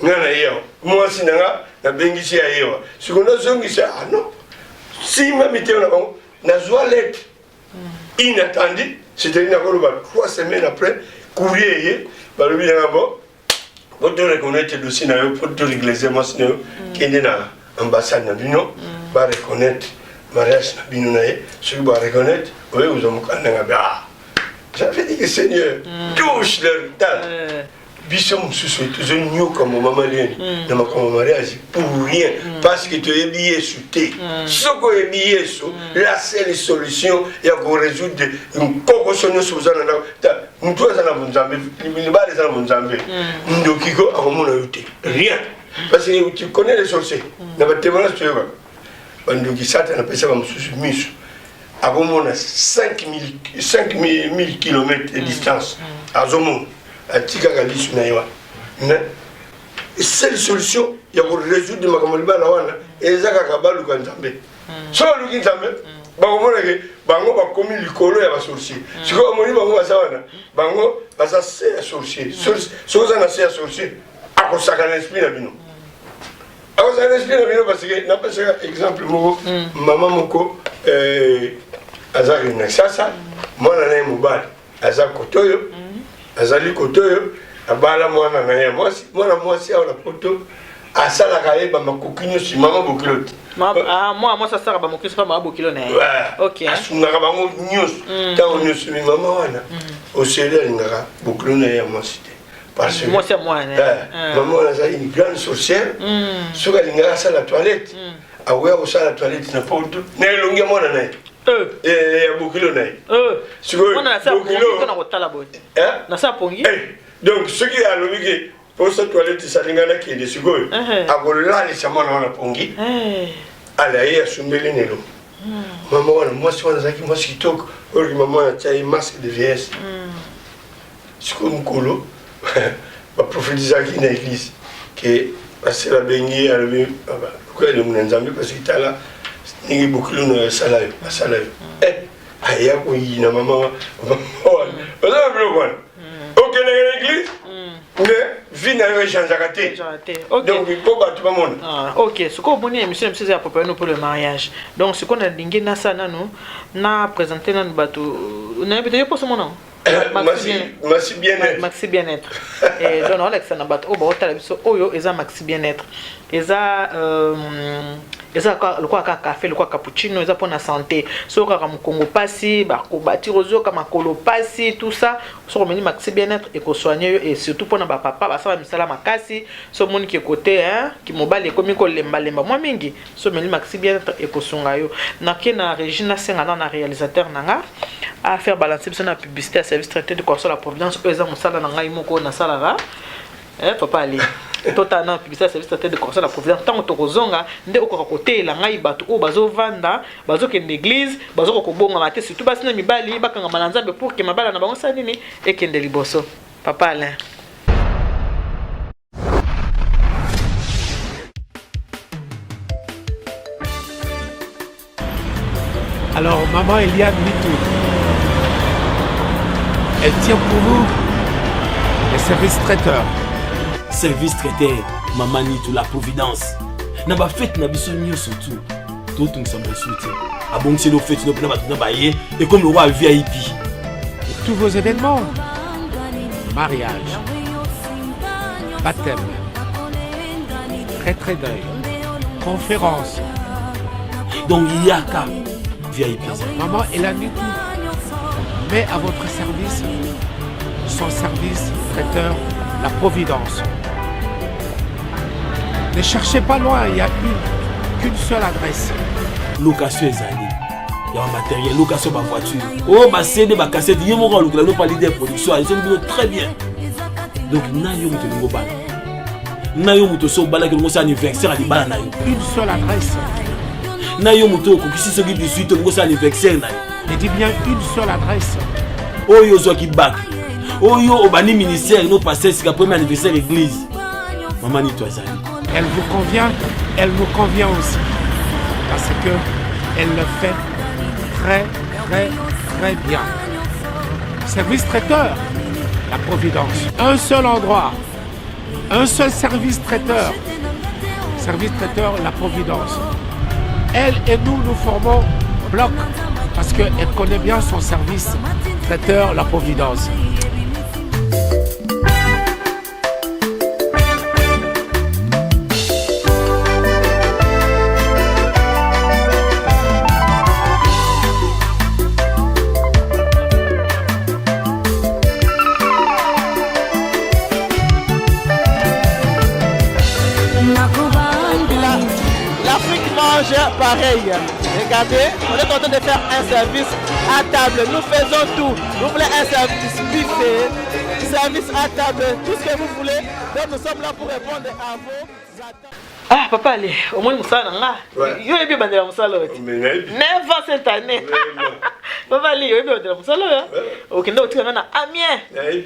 ngai na ye awa, mwasi na nga nabengisi ya ye awa, sikoyo nazongisa. Ah non, simba mitema na bango. Nazwa lettre inattendu, c'est-à-dire nakoloba 3 semaines après, courrier eye, balobi nanga bo po to reconnaître dossier na yo, po to régulariser mwasi na yo, kende na ambassade na bino, ba reconnaître mariage na bino na ye. Soki ba reconnaître, oye kozwa mokanda. Nga ah, j'avais dit que Seigneur touche leur tala. Biso mosusu tozonyokama, mama Lieni, na makambo mariage pour rien, parce que toyebi Yesu te. Soki oyebi Yesu, la seule solution ya korésoudre nkokoso nyonso oza na ndako, motu aza na bonzambe, libala eza na bonzambe, ndoki ko akomona yo te, rien, parce que tu connais les sorciers. Na batémoignage toyoka bandoki, Satan apesa bamosusu miso, akomona 5000 km de distance, azomona, atikaka lisu na ye wana. Mais seule solution ya korésoudre makambo libala wana eza kaka baluka Nzambe. Soki baluki Nzambe, bakomona ke bango bakomi likolo ya basorcier. Sikoyo bamoni bango baza wana, bango baza se ya sorcier. Soki oza na se ya sorcier, akosaka na esprit na bino, akozala na esprit na bino. Parce que napesaka exemple moko, mama moko azalaki na sasa, mwana na ye mobali aza kote oyo, azali kote oyo, abala mwana na ye mwasi. Mwana mwasi awa na Poto asalaka ye bamakoki nyonso, mama bokilo te. Mwana mwasi asalaka bamoki nyonso mpa mama bokilo na ye. Asungaka bango nyonso ntango nyonso. Mi mama wana oseli alingaka bokilo na ye ya mwasi te. Mwasi ya mwana. Mama wana azali une grande sorcière. Soki alingaka asala toilette, akoya kosala toilette na Poto na elongi ya mwana na ye, ya bokilo na ye. Sikoyo nasala pongi. Donc soki alobi ke posa toilette esalinga, nakende sikoyo, akolalisa mwana wana pongi, ala ye asumbeli na elongi mama wana. Mwasi wana azalaki mwasi kitoko oyo mama wana atia ye masque de vieillesse. Sikoyo mokolo baprophétisaki na église ke pasteur abengi ye, alobi lokola elongi na Nzambe, parce que tala ndenge bokilo na asala yo, asala yo, aya koyina mama wana. Oza na biloko wana, okendeke na église, mais vie na yo echangeaka te. Donc mpo bato bamona. Ok, sikoyo omoni émission na biso eza ya préparer nous pour le mariage. Donc sikoyo nalingi nasala nanu na présente nanu bato, nayebi te yo mposo mona. Maxi Bien-être. Maxi Bien-être. Donc naolakisa na bato oyo baotala biso, oyo eza Maxi Bien-être, eza lokola kaka café, lokola cappuccino, eza mpona santé. Soki kaka mokongo mpasi, bati kozoka makolo mpasi, tout ça, soki omeli Maxi Bien-être ekosoigne yo. Et surtout mpona bapapa basala misala makasi, so omoni ke kote kimobali ekomi kolembalemba mwa mingi, so omeli Maxi Bien-être ekosunga yo. Nake na régie, nasenga na réalisateur na nga afaire balancer biso na publicité ya service traiteur de Corso la Providence. Oyo eza mosala na ngai moko nasalaka. Papa Ali, totala na publicité ya service traiteur de Corso la Providence. Ntango tokozonga nde okoka koteyela ngai bato oyo bazovanda, bazokende église, bazokoka kobongama te, surtout basi na mibali bakangama na Nzambe pour ke mabala na bango sala nini, ekende liboso. Papa Alain. Alors, maman Eliane Nitou, elle tient pour vous les services traiteurs. Service traiteur mama Nitu la Providence, na bafete na biso nyonso tu totungisa mosu te, abongiseli ofete no mpena bato na baye ekomi lokola VIP. Tous vos événements, mariage, baptême, retrait deuil, conférence. Donc yaka, VIP ezali. Maman Eliane Nitou met à votre service son service traiteur La Providence. Ne cherchez pas loin, il n'y a qu'une seule adresse. Location ezali ya bamatériel, location bavoiture, oyo baCD, bacassette, ye moko alukela no pa leader production azongi bino très bien. Donc na yo moto olingi obala, na yo moto osi obalaki, olingi osala anniversaire ya libala na yo. Une seule adresse. Na yo moto okokisi soki 18, olingi osala anniversaire na yo. Je dis bien une seule adresse. Oyo ozwaki bac, oyo obandi ministère no pasteur sika premier anniversaire église, mama Nito azali. Elle vous convient, elle nous convient aussi. Parce que elle le fait très, très, très bien. Service traiteur, la Providence. Un seul endroit, un seul service traiteur. Service traiteur, la Providence. Elle et nous, nous formons bloc parce qu'elle connaît bien son service traiteur, la Providence. L'Afrique mange pareil. Regardez, on est en train de faire un service à table. Nous faisons tout. Vous voulez un service buffet, service à table, tout ce que vous voulez. Donc nous sommes là pour répondre à vos attentes. Ah papa, allez, au moins mosala na nga. Yo oyebi ebandela mosala oyo te. Never cette année. Papa Ali, oyebi ebandela mosala oyo? Okende kotika nga na Amiens.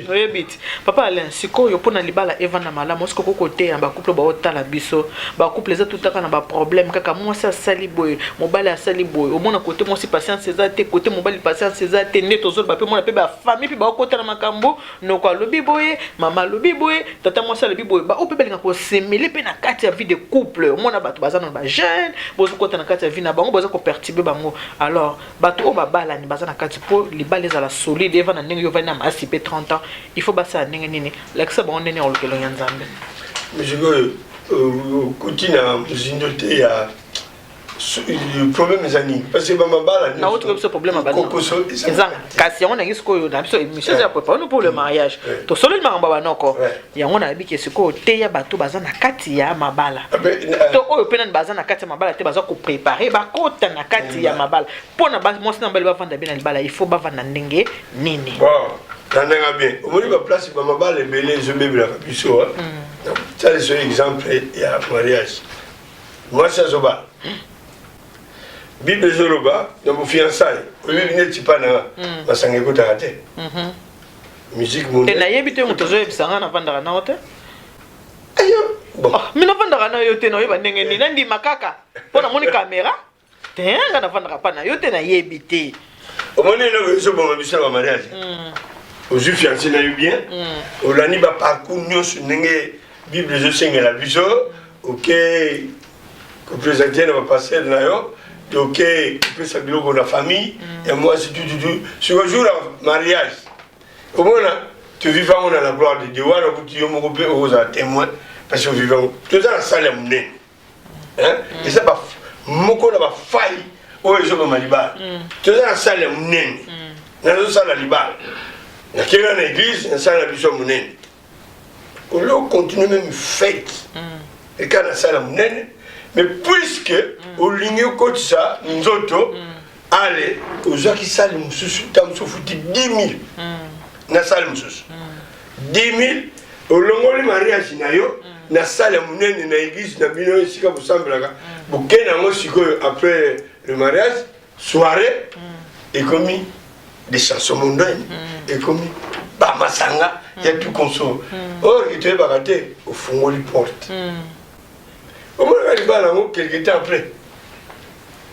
Oyebi te. Papa Alain, sikoyo mpona libala evanda malamu, soki okoki koteya bacouple baotala biso, bacouple eza tutaka na baproblème kaka mwasi asali boye, mobali asali boye, omona kote mwasi patience eza te, kote mobali patience eza te, nde tozoloba mpe mona mpe bafamille mpe baokota na makambo, noko alobi boye, mama alobi boye, tata mwasi alobi boye, baoyo mpe balinga kosemele mpe na kati ya vie de couple, omona bato baza na bajeune, bozokota na kati ya vie na bango, boza koperturbe bango. Alors bato oyo babalani baza na kati mpo libala ezala solide, evanda ndenge yo ovandi na masi mpe 30 ans, il faut basala ndenge nini? Lakisa bango ndenge ya koluka elongi ya Nzambe. Sikoyo okoti na mozindo te ya problème eza nini, parce que bamabala nauti biso problème ya kokoso ezanga, kasi yango nangi sikoyo na biso émission eza ya préparer nous pour le mariage. Tosololi makambo ya banoko, yango nayebi ke sikoyo teya bato baza na kati ya mabala to oyo mpe nani baza na kati ya mabala te, baza koprépare bakota na kati ya mabala. Mpo na mwasi na mobali bavanda bien na libala, il faut bavanda ndenge nini? Bon, na ndenge bien, omoni baplace bamabala ebele ezobebelaka biso. Tala so exemple ya mariage, mwasi azobala, Bible ezoloba na bofiançailles, oyebi neti mpa na masanga ekotaka te, musique. Te, nayebi te, moto ozoyebisa nga, navandaka nao te. Ayo bon. Mi navandaka na yo te, naoyeba ndenge nini? Nandima kaka mpo namoni caméra te, nga navandaka mpa na yo te, nayebi te. Omoni eloko ezoboma biso na bamariage, ozwi fiancé na yo bien, olandi baparcours nyonso ndenge Bible ezosengela biso, oke koprésente na bapasteur na yo, oke kopesa biloko na famille ya mwasi, tututu. Siko jour ya mariage, omona toviva yango na la gloire de Dieu wana, okuti yo moko mpe okozala témoin, parce que oviva yango. Toza na salle ya monene, eza moko na bafai oyo ezoboma libala. Toza na salle ya monene, nazosala libala, nakenda na église, nasala na biso ya monene. Olo continue même fête eka na salle ya monene, mais puisque olingi okotisa nzoto, ale ozwaki salle mosusu, ta mosusu ofuti 10 000 na salle mosusu, 10 000, olongoli mariage na yo na salle ya monene na église na bino esika bosambelaka, bokende yango. Sikoyo après le mariage, soirée ekomi des chansons mondaines, ekomi bamasanga ya tout consort, or ke toyebaka te, ofungoli porte, omonaka libala yango quelque temps après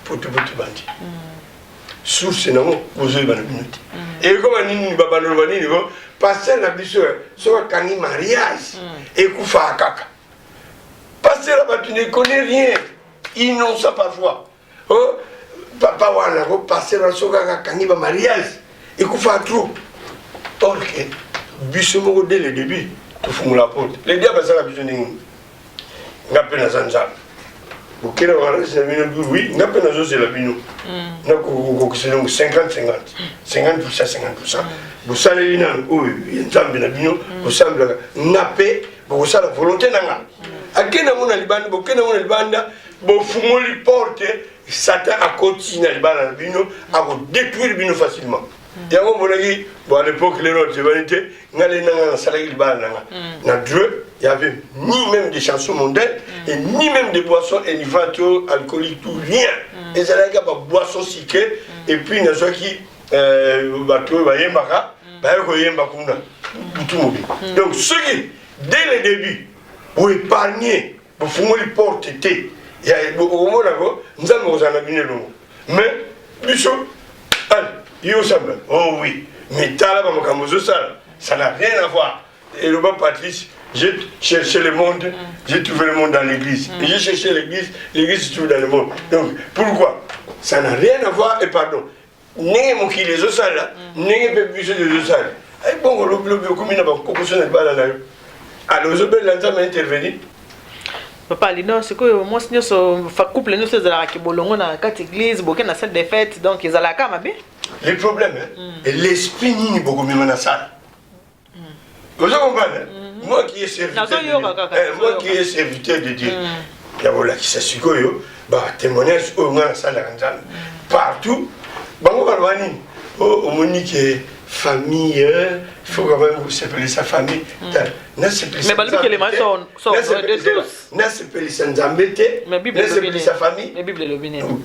potopoto bandi, source nango bozoyeba na bino te. Ekoma nini? Babandoloba nini? Ko pasteur na biso soki akangi mariage ekufaka kaka. Pasteur ya bato ne connaît rien, innocent parfois. Oh, papa wana ko pasteur wana soki kaka akangi bamariage ekufaka trop, or ke biso moko dès le début tofungola porte. Le diable asala biso ndenge nga mpe naza Nzambe, bokela mariage na bino, oui, nga mpe nazozela bino nakokokisa nongo 50 50, 50%, 50%. Bosaleli nano oyo ya Nzambe na bino, bosambelaka nga mpe bokosala volonté na nga. Akende yango na libanda, bokende yango na libanda, bofungoli porte, Satan akoti na libala na bino, akodétruire bino facilement. Yango omonaki bon, à l'époque, lelo tebani te, nga le nanga nasalaki libala na nga na Dieu, il y avait ni même des chansons mondaines et ni même des boissons enivrantes, alcooliques, tout, rien. Ezalaki ba boissons sucrées et puis nazwaki bato oyo bayembaka. Baye koyemba kuna butu mobi. Donc soki dès le début boépargne, bofungoli porte te, okomona ko Nzambe kozala na bino elongo. Mais biso, allez, yo osambela, oh oui, mais tala bamakambo ozosala, ça n'a rien à voir. Eloba Patrice: j'ai cherché le monde, j'ai trouvé le monde dans l'église. Et j'ai cherché l'église, l'église se trouve dans le monde. Donc, pourquoi? Ça n'a rien à voir, et pardon. Ndenge mokili ezosala, ndenge mpe biso ezosala. Ay bongo lobi lobi okomi na bakokoso na libala na yo. Alors ozobelela Nzambe intervenir. Papa Lino, sikoyo mwasi nyonso, couple nyonso ezalaka kibolongo na kati église, boke na salle de fête, donc ezalaka mabe? Le problème, hein, l'esprit nini bokomema na salle. Ozo comprendre? Moi qui est serviteur de Dieu, moi qui est serviteur de Dieu, ya kolakisa sikoyo batémoignage oyo nga nasalaka Nzambe partout, bango baloba nini? Omoni ke famille, il faut quand même kosepelisa famille. Nasepelisa Nzambe te, nasepelisa famille.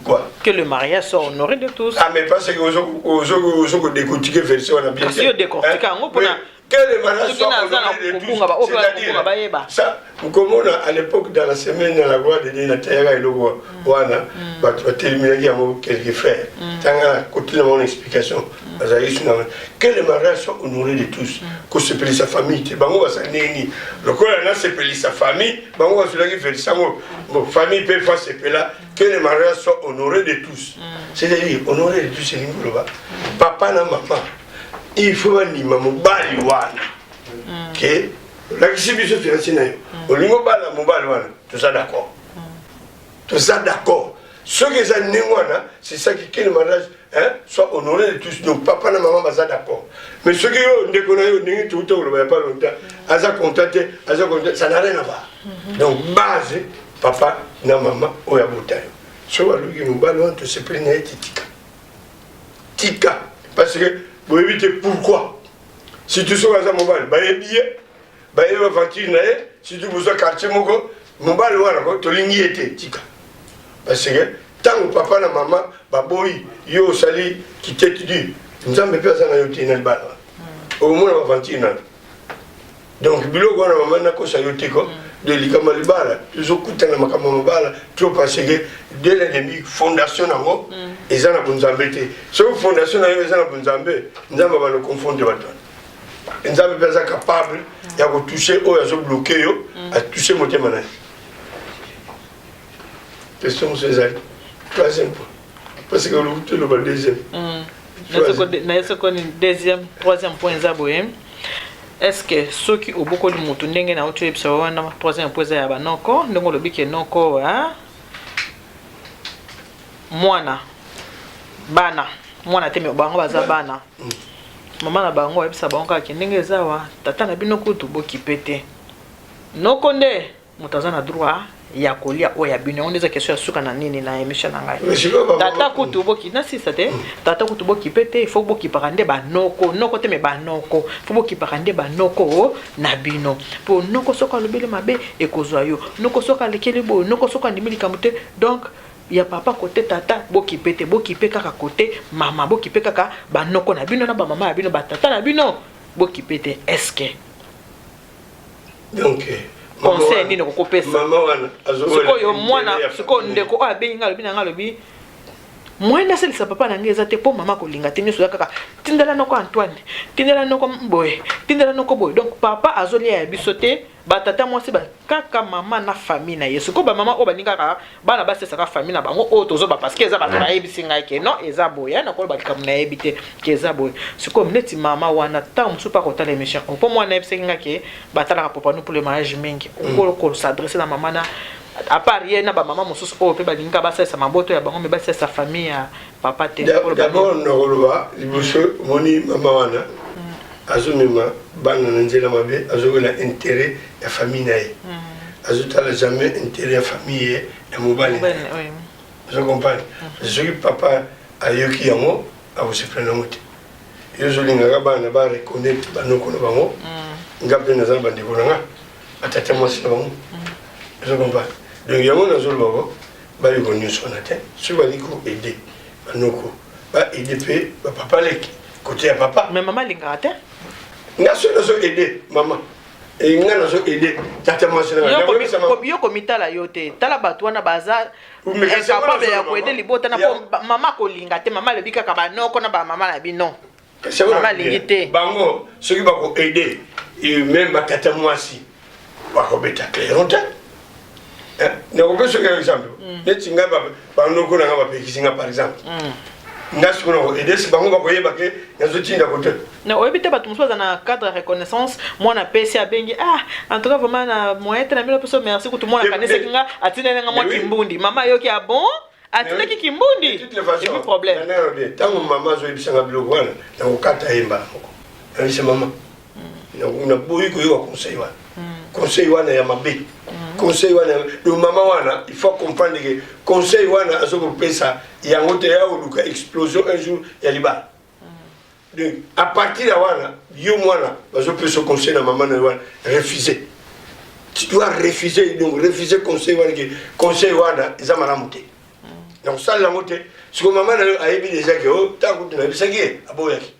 Quoi? Que le mariage soit honoré de tous. Ah, mais parce que ozokodécortiquer verset wana bien. Kasi yo décortique yango mpona Que le mariage soit honoré de tous, c'est-à-dire ça komona à l'époque, dans la semaine dans la gloire de Dieu, natayaka eloko wana, bato batelemelaki yango, quelques frères. Tanga kotina mon explication, bazalaki suna que le mariage soit honoré de tous, kosepelisa famille te. Bango basali ndenge nini? Lokola nasepelisa famille, bango basolaki verset yango. Bon, famille mpe fa sepela. Que le mariage soit honoré de tous, c'est-à-dire honoré de tous elingi koloba papa na mama, il faut bandima mobali wana ke olakisi biso fiancé na yo, olingi obala mobali wana, toza d'accord, toza d'accord. Soki eza ndenge wana, c'est ça qui, que le mariage, hein, soit honoré de tous. Donc papa na mama baza d'accord. Mais soki yo ndeko na yo, ndenge touta koloba ya pas longtemps, aza content te, aza content, ça n'a rien à voir. Donc base, papa na mama oyo abota yo, soki baluki mobali wana, tosepeli na ye te, tika, tika, parce que boyebi te pourquoi. Surtout soki aza mobali bayebi ye, bayebi baventure na ye, surtout bozwa quartier moko, mobali wana ko tolingi ye te, tika. Parce que ntango papa na mama baboyi yo, osali kitete du Nzambe mpe aza na yo te na libala wana, okomona baventure nano. Donc biloko wana, mama, nakosa yo te ko de likambo ya libala, tozokutana makambo ya mabala trop, parce que dès le début fondation nango eza na bonzambe te. Soki fondation na yo eza na bonzambe, Nzambe abanda confondre bato wana. Nzambe mpe aza capable ya kotouche oyo azobloquer yo, atouche motema na ye. Question mosusu ezali troisième point, parce que olobi toloba deuxième. Naye soko ni deuxième, troisième point eza boye: est ce que soki obokoli motu ndenge na oti oyebisa wana, troisième point eza ya banoko, ndenge olobi ke noko mwana, bana, mwana te, me bango baza bana, mama na bango ayebisa bango kaka ke ndenge eza wa tata na bino kutu bokipe te, noko nde moto aza na droit ya kolia oyo ya bino. Yango nde eza question ya suka na nini na émission na ngai. Tata kutu boki nasisa te, tata kutu bokipe te, il faut bokipaka nde banoko, noko te, me banoko, faut bokipaka nde banoko na bino, mpo noko soki alobeli mabe ekozwa yo, noko soki alekeli boye, noko soki andimi likambo te. Donc ya papa kote tata bokipe te, bokipe kaka kote mama, bokipe kaka banoko na bino na bamama ya bino, batata na bino bokipe te. Est-ce Donc conseil nini okokopesa? Mama wana Sikoyo mwana, sikoyo ndeko oyo abengi nga, alobi na nga, alobi moyen nasalisa papa na ngai eza te, mpo mama kolinga te, nyonso eza kaka tindela noko Antoine, tindela noko boye, tindela noko boye. Donc papa azolia ya biso te, batata mwasi kaka mama na famille na ye. Sikoyo bamama oyo balingi kaka bana basesaka famille na bango oyo tozoba, parce que eza bato bayebisi ngai ke non, eza boye, nakoloba likambo nayebi te ke eza boye. Sikoyo neti mama wana, ntango mosusu mpa kotala émission, mpo mwana ayebisaki ngai ke batalaka Popanu pour le mariage mingi, okos'adresser na mama na, à part ye na bamama mosusu oyo mpe balingi kaka basalisa maboto ya bango, me basalisa famille ya papa te. D'abord nakoloba liboso, omoni mama wana azomema bana na nzela mabe, azowela intérêt ya famille na ye, azotala jamais intérêt ya famille ye ya mobali na ye. Ozo comprendre? Soki papa ayoki yango, akosepela nango te. Yo ozolingaka bana bareconnaître banoko na bango. Nga mpe naza na bandeko na nga, batata mwasi na bango. Ozo comprendre? Donc yango nazoloba ko bayoka nyonso wana te. Soki balingi koaider banoko, baaider mpe bapapa leki. Côté ya papa. Mais mama alingaka te. Nga soki nazo aider mama e nga nazo aider tata mwasi na nga. Yo komitala yo te. Tala bato wana baza incapable ya koaider libota na po mama akolinga te. Mama alobi kaka banoko na bamama na bino. Mama alingi te. Bango soki bako aider même batata mwasi bakobeta clairon te. Nakopesa soki exemple neti ngai banoko na ngai bapekisi nga par exemple nga sikoyo nako aider si bango bakoyeba ke nazotinda kote. Na oyebi te bato mosusu baza na cadre ya reconnaissance, mwana apesi abengi, ah, en tout cas vraiment na moyen te na mino peso merci kutu mwana akanisaki nga atindeli nga mwa kimbundi, mama ayoki, ah bon, atindaki kimbundi, et puis problème. Ntango mama azoyebisa nga biloko wana, nakokata ye mbala moko, nayebisa mama naboyi koyoka conseil wana, conseil wana ya mabe, conseil wana. Donc mama wana, il faut comprendre que conseil wana azokopesa yango te, ya koluka explosion un jour ya libala. Donc à partir ya wana, yo mwana bazopesa conseil na mama na yo wana, refuser, tu dois refuser. Donc refuser conseil wana, ke conseil wana eza malamu te, na kosalela yango te. Sikoyo mama na yo ayebi déjà ke o ntango kutu nayebisaki ye, aboyaki.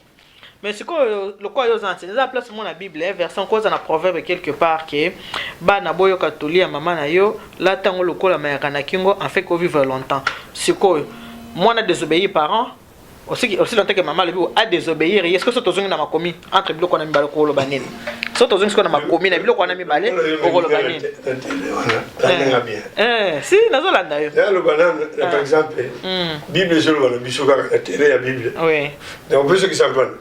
Mais sikoyo lokola yo oza na eza place moko na Bible, version koza na proverbe quelque part ke bana boyoka toli ya mama na yo, lata yango lokola mayaka na kingo en fait kovivre longtemps. Sikoyo mwana désobéir parent aussi aussi longtemps que mama alobi a désobéir ye, est-ce que so tozongi na makomi entre biloko wana mibale, okoloba nini? So tozongi sikoyo na makomi na biloko wana mibale, okoloba nini? Si nazolanda yo. Naloba nano, par exemple, Bible ezoloba na biso kaka na terrain ya Bible. Donc on peut soki exemple wana,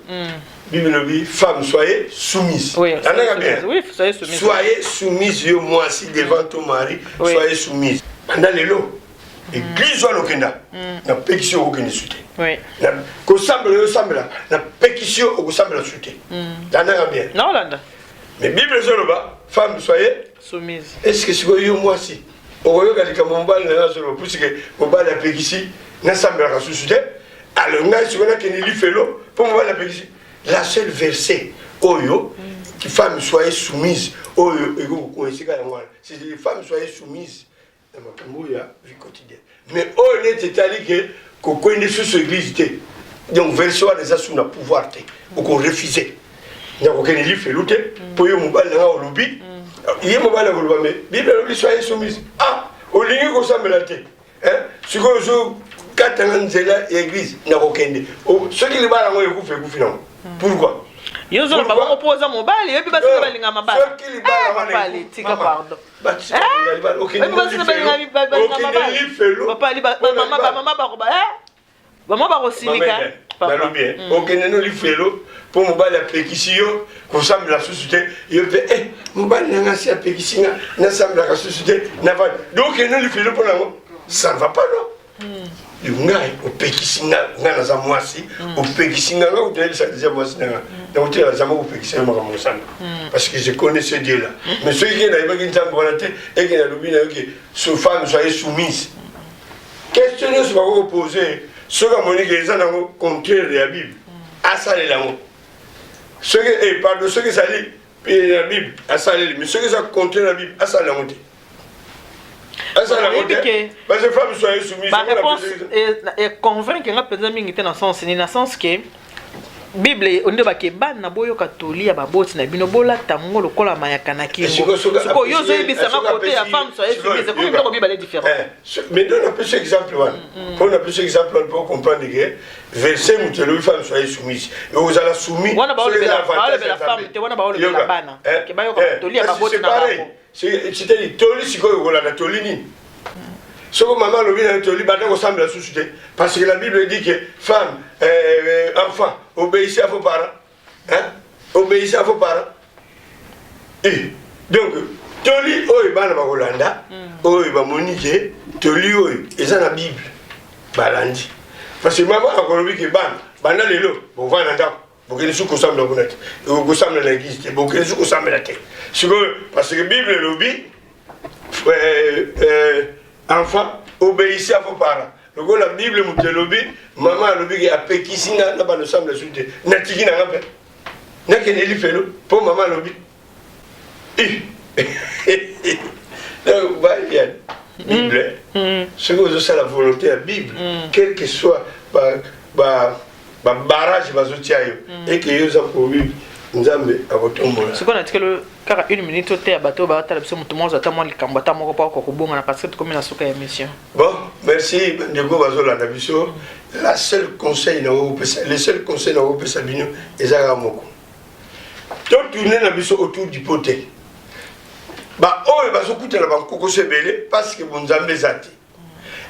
Bible elobi: femme, soyez soumise. Landaka bien. Oui, soyez soumise. Soyez soumise, yo mwasi, devant ton mari. Soyez soumise. Banda lelo, église wana okenda, napekisi yo okokende su te. Kosambela yo osambela, napekisi yo okosambela su te. Landaka bien. Naolanda. Mais Bible ezoloba: femme, soyez soumise. Est ce que sikoyo yo mwasi okoyoka likambo mobali na yo azoloba, puisque mobali apekisi nasambelaka susu te, alors ngai sikoyo nakende lifelo mpo mobali apekisi? La seule verset oyo, femme, soyez soumise, oyo ekoki esika yango wana, c'est femme, soyez soumise na makambo oyo ya vie quotidienne. Mais oyo neti etali ke kokwende susu église te, donc verset wana eza su na pouvoir te. Okorefuser, nakokende lifelu te mpo yo mobali nanga olobi. Ye mobali akoloba: mais Bible elobi soyez soumise. Ah, olingi kosambela te, sikoyo ozokatanga nzela ya église, nakokende. Soki libala yango ekufi, ekufi nango. Pourquoi? Yo ozoloba bongo mpo oza mobali, oyebi basi balinga mabala. Soki libala wana, tika, pardon. Okende lifelo. Bamama bakoba, bama bakosilika. Nalobi okende no lifelo mpo mobali apekisi yo kosambela susu te. Yo mpe eh, mobali nanga si apekisi nga nasambelaka susu te, navandi, donc okende no lifelo mpo nango, ça ne va pas, non? Ngai opekisi nga, nga naza mwasi, opekisi nga, nga kotoyebisa deja mwasi nanga, nakotela nzambe kopekisa yo makambo mosala, parce que je connais ce Dieu là. Mais soki ke nayebaki Nzambe wana te, eke nalobi na yo ke femme, soyez soumise, question nyonso bakokopose, soki amoni ke eza nango contraire ya Bible, asalela yango. Soki, pardon, soki ezali ya Bible, asaleli, mais soki eza contraire ya Bible, asalela yango te, asala yango te, parce que femme, soyez soumise. Baréponse econvaincre nga mpenza mingi te. Na sens nini? Na sens ke Bible nde bake bana boyoka toli ya baboti na bino, bolata yango lokola mayaka na kingo. Sikoyo yo ozoyebisanga kote ya femme, soyez soumise, ekomi biloko mibale différent. Mais donc napesi exemple wana, mpo napesi exemple wana mpo comprendre ke verset moto elobi femme, soyez soumise, ozala soumis. Wana baolobela femme te, wana baolobela bana ke bayoka toli ya baboti na bango. C'est-à-dire toli sikoyo okolanda toli nini? Soko mama alobi na yo toli, banda kosambela susu te, parce que la Bible dit que femme, enfant, obéissez à vos parents, hein? Obéissez à vos parents. Et donc toli oyo bana bakolanda, oyo bamoni ke toli oyo eza na Bible, balandi, parce que mama akolobi ke bana, banda lelo bovanda ndako, bokende su kosambela kuna te, kosambela na église te, bokende su kosambela te sikoyo, parce que Bible elobi enfant, obéissez à vos parents. Lokola Bible moto elobi, mama alobi ke apekisi nga na bana osambela su te, natiki nanga mpe nakende lifelo mpo mama alobi. Donc baya Bible, soki ozosala volonté ya Bible, quel que soit ba Ba barrage bazotia yo eke yo oza kobi Nzambe akotombola. Sikoyo natikeli kaka une minute oteya bato oyo baotala biso, moto moko ata mwa likambo ata moko mpo akoka kobongana, parce que tokomi na suka ya émission. Bon, merci bandeko bazolanda biso. La seule conseil nakokopesa, le seul conseil nakokopesa bino eza kaka moko: totourne na biso autour du pot te. Baoyo bazokutana bankokoso ebele parce que bonzambe eza te.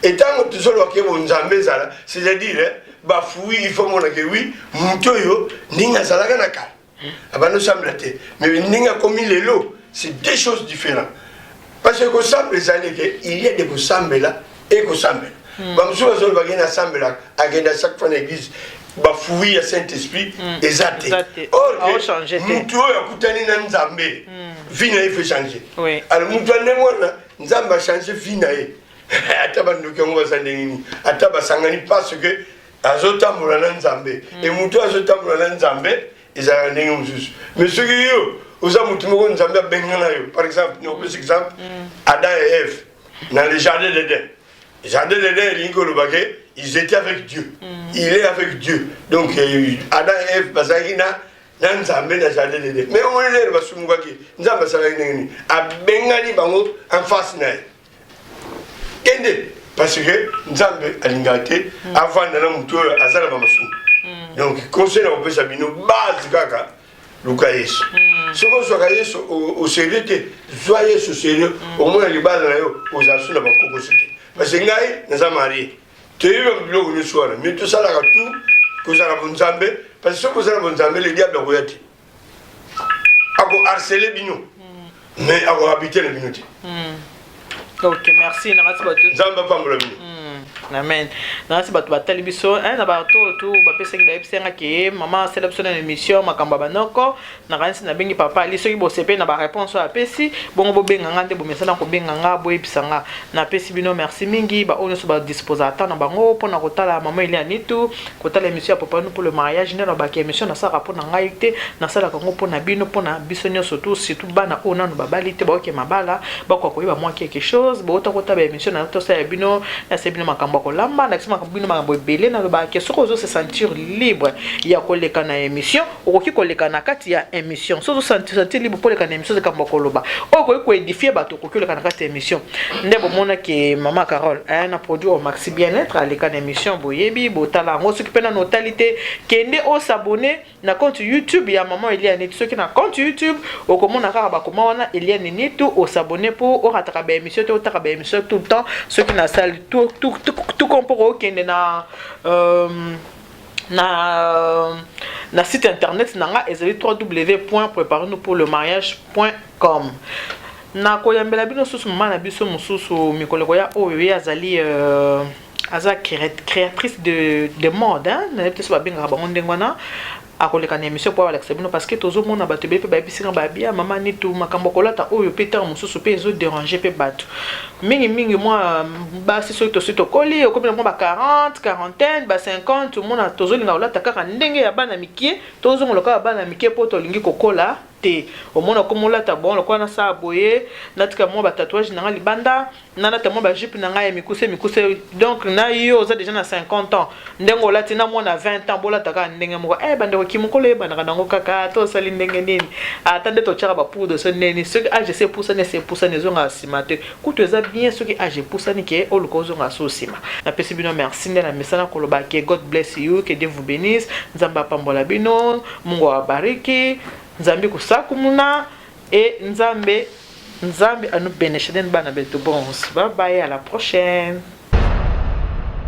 Etango tozoloba ke bonzambe ezala, c'est-à-dire bafruits, il faut mona ke oui, moto oyo ndenge azalaka na kala abandi osambela te, mais ndenge akomi lelo, c'est deux choses différentes, parce que kosambela ezali ke il y a de kosambela e kosambela. Bamosusu bazoloba ke nasambelaka, akenda chaque fois na église, bafruits ya Saint Esprit eza te. Or mutu oyo akutani na Nzambe, vie na ye faut changer. Alors mutu ya ndenge wana, Nzambe achange vie na ye, ata bandoki yango baza ndenge nini, ata basangani, parce que azotambola na Nzambe. E mutu azotambola na Nzambe ezalaka ndenge mosusu. Mais soki yo oza motu moko Nzambe abengana yo, par exemple, nopesa exemple, Adam et Ève dans le jardin d'Éden. Jardin d'Éden elingi koloba ke ils étaient avec Dieu, il est avec Dieu. Donc Adam et Ève bazalaki na Nzambe na jardin d'Éden, mais omoni lelo basumukaki, Nzambe asalaki ndenge nini? Abengani bango en face na ye, kende, parce que Nzambe alingaka te avanda na motu oyo aza na bamasumu. Donc conseil na kopesa bino, base kaka luka Yesu. Soki ozwaka Yesu au sérieux te, zwa Yesu sérieux, omona libala na yo ozala so na bakokoso te. Parce que ngai naza marié, toyebi biloko nyonso wana, mais tosalaka tout kozala bonzambe, parce que soki ozala bonzambe, le diable akoya te akoharcele bino, mais akohabite na bino te. Ok, merci. Nakati bato. Nzambe apambola bino. Amen. Nakati bato batali biso na bato oyo tu bapesaki, bayebisanga ke mama asala biso na émission makambo ya banoko. Nakanisi nabengi papa Ali. Soki bosepeli na baréponse oyo apesi bongo, bobenga nga nde bomesana kobenga nga, boyebisa nga. Napesi bino merci mingi, baoyo nyonso badispose ata na bango mpona kotala mama Elia Nitu, kotala émission ya Préparons-nous pour le mariage. Nde nalobaki, émission nasalaka mpo na ngai te, nasalaka yango mpo na bino, mpo na biso nyonso tu, surtout bana oyo nanu babali te, baoke mabala, bakoka koyeba mwa quelque chose. Bouta kotala baémission na tosala bino, nasala bino makambo ya kolamba, nakisi makambo bino, makambo ebele. Nalobaki, soki ozo se sentir libre ya koleka na émission, okoki koleka na kati ya émission. Soki ozosentir libre mpo oleka na émission, likambo ya koloba oyo okoki koédifie bato, okoki oleka na kati ya émission. Nde bomonaki mama Carole aya na produit oyo Maxi Bien-être, aleka na émission, boyebi, botala yango. Soki mpe nano otali te, kende osabone na compte YouTube ya mama Eliane. Soki na compte YouTube okomona kaka bakoma wana Eliane Nitu, osabone mpo orataka baémission te, otaka baémission tout le temps soki nasali tout mpo okende na site internet na nga, ezali www.préparons-nous pour le mariage.com. Nakoyambela bino susu mama na biso mosusu mikolo koya, oyo ye azali aza créatrice de mode, nayebi te so babengaka bango ndenge wana. Akoleka na émission mpo abalakisa bino, parce que tozomona bato ebele mpe bayebisinga babia mama Nitu makambo kolata oyo mpe ntango mosusu mpe ezoderange mpe bato mingimingi. Mwa basi, soki tosi tokoli, okomi na mwa ba 40, quarantaine, ba 50, omona tozolinga kolata kaka ndenge ya bana mike, tozongola kaka bana mike mpo tolingi kokola te. Omona okoma olata bon lokola nasala boye, natika mwa batatouage na nga libanda, nalata mwa bajupe na ngai ya mikuse mikuse. Donc na yo oza déjà na 50 ans, ndenge olati na mwana 20 ans, bolata kaka ndenge moko. Eh bandeko, kimokolo eyebanaka nango kaka to osali ndenge nini, ata nde totiaka bapoudre so ndeni. Soki age ese epusani, ese epusani, ezongaka nsima te. Kutu eza bien soki age epusani ke oluka ozonga so nsima. Napesi bino merci. Nde na mesana koloba ke God bless you, que Dieu vous bénisse, Nzambe apambola bino, Mungu awabariki, Nzambe kusakumuna e Nzambe, Nzambe anubeneshe. Bana betu bons, bye bye, à la prochaine.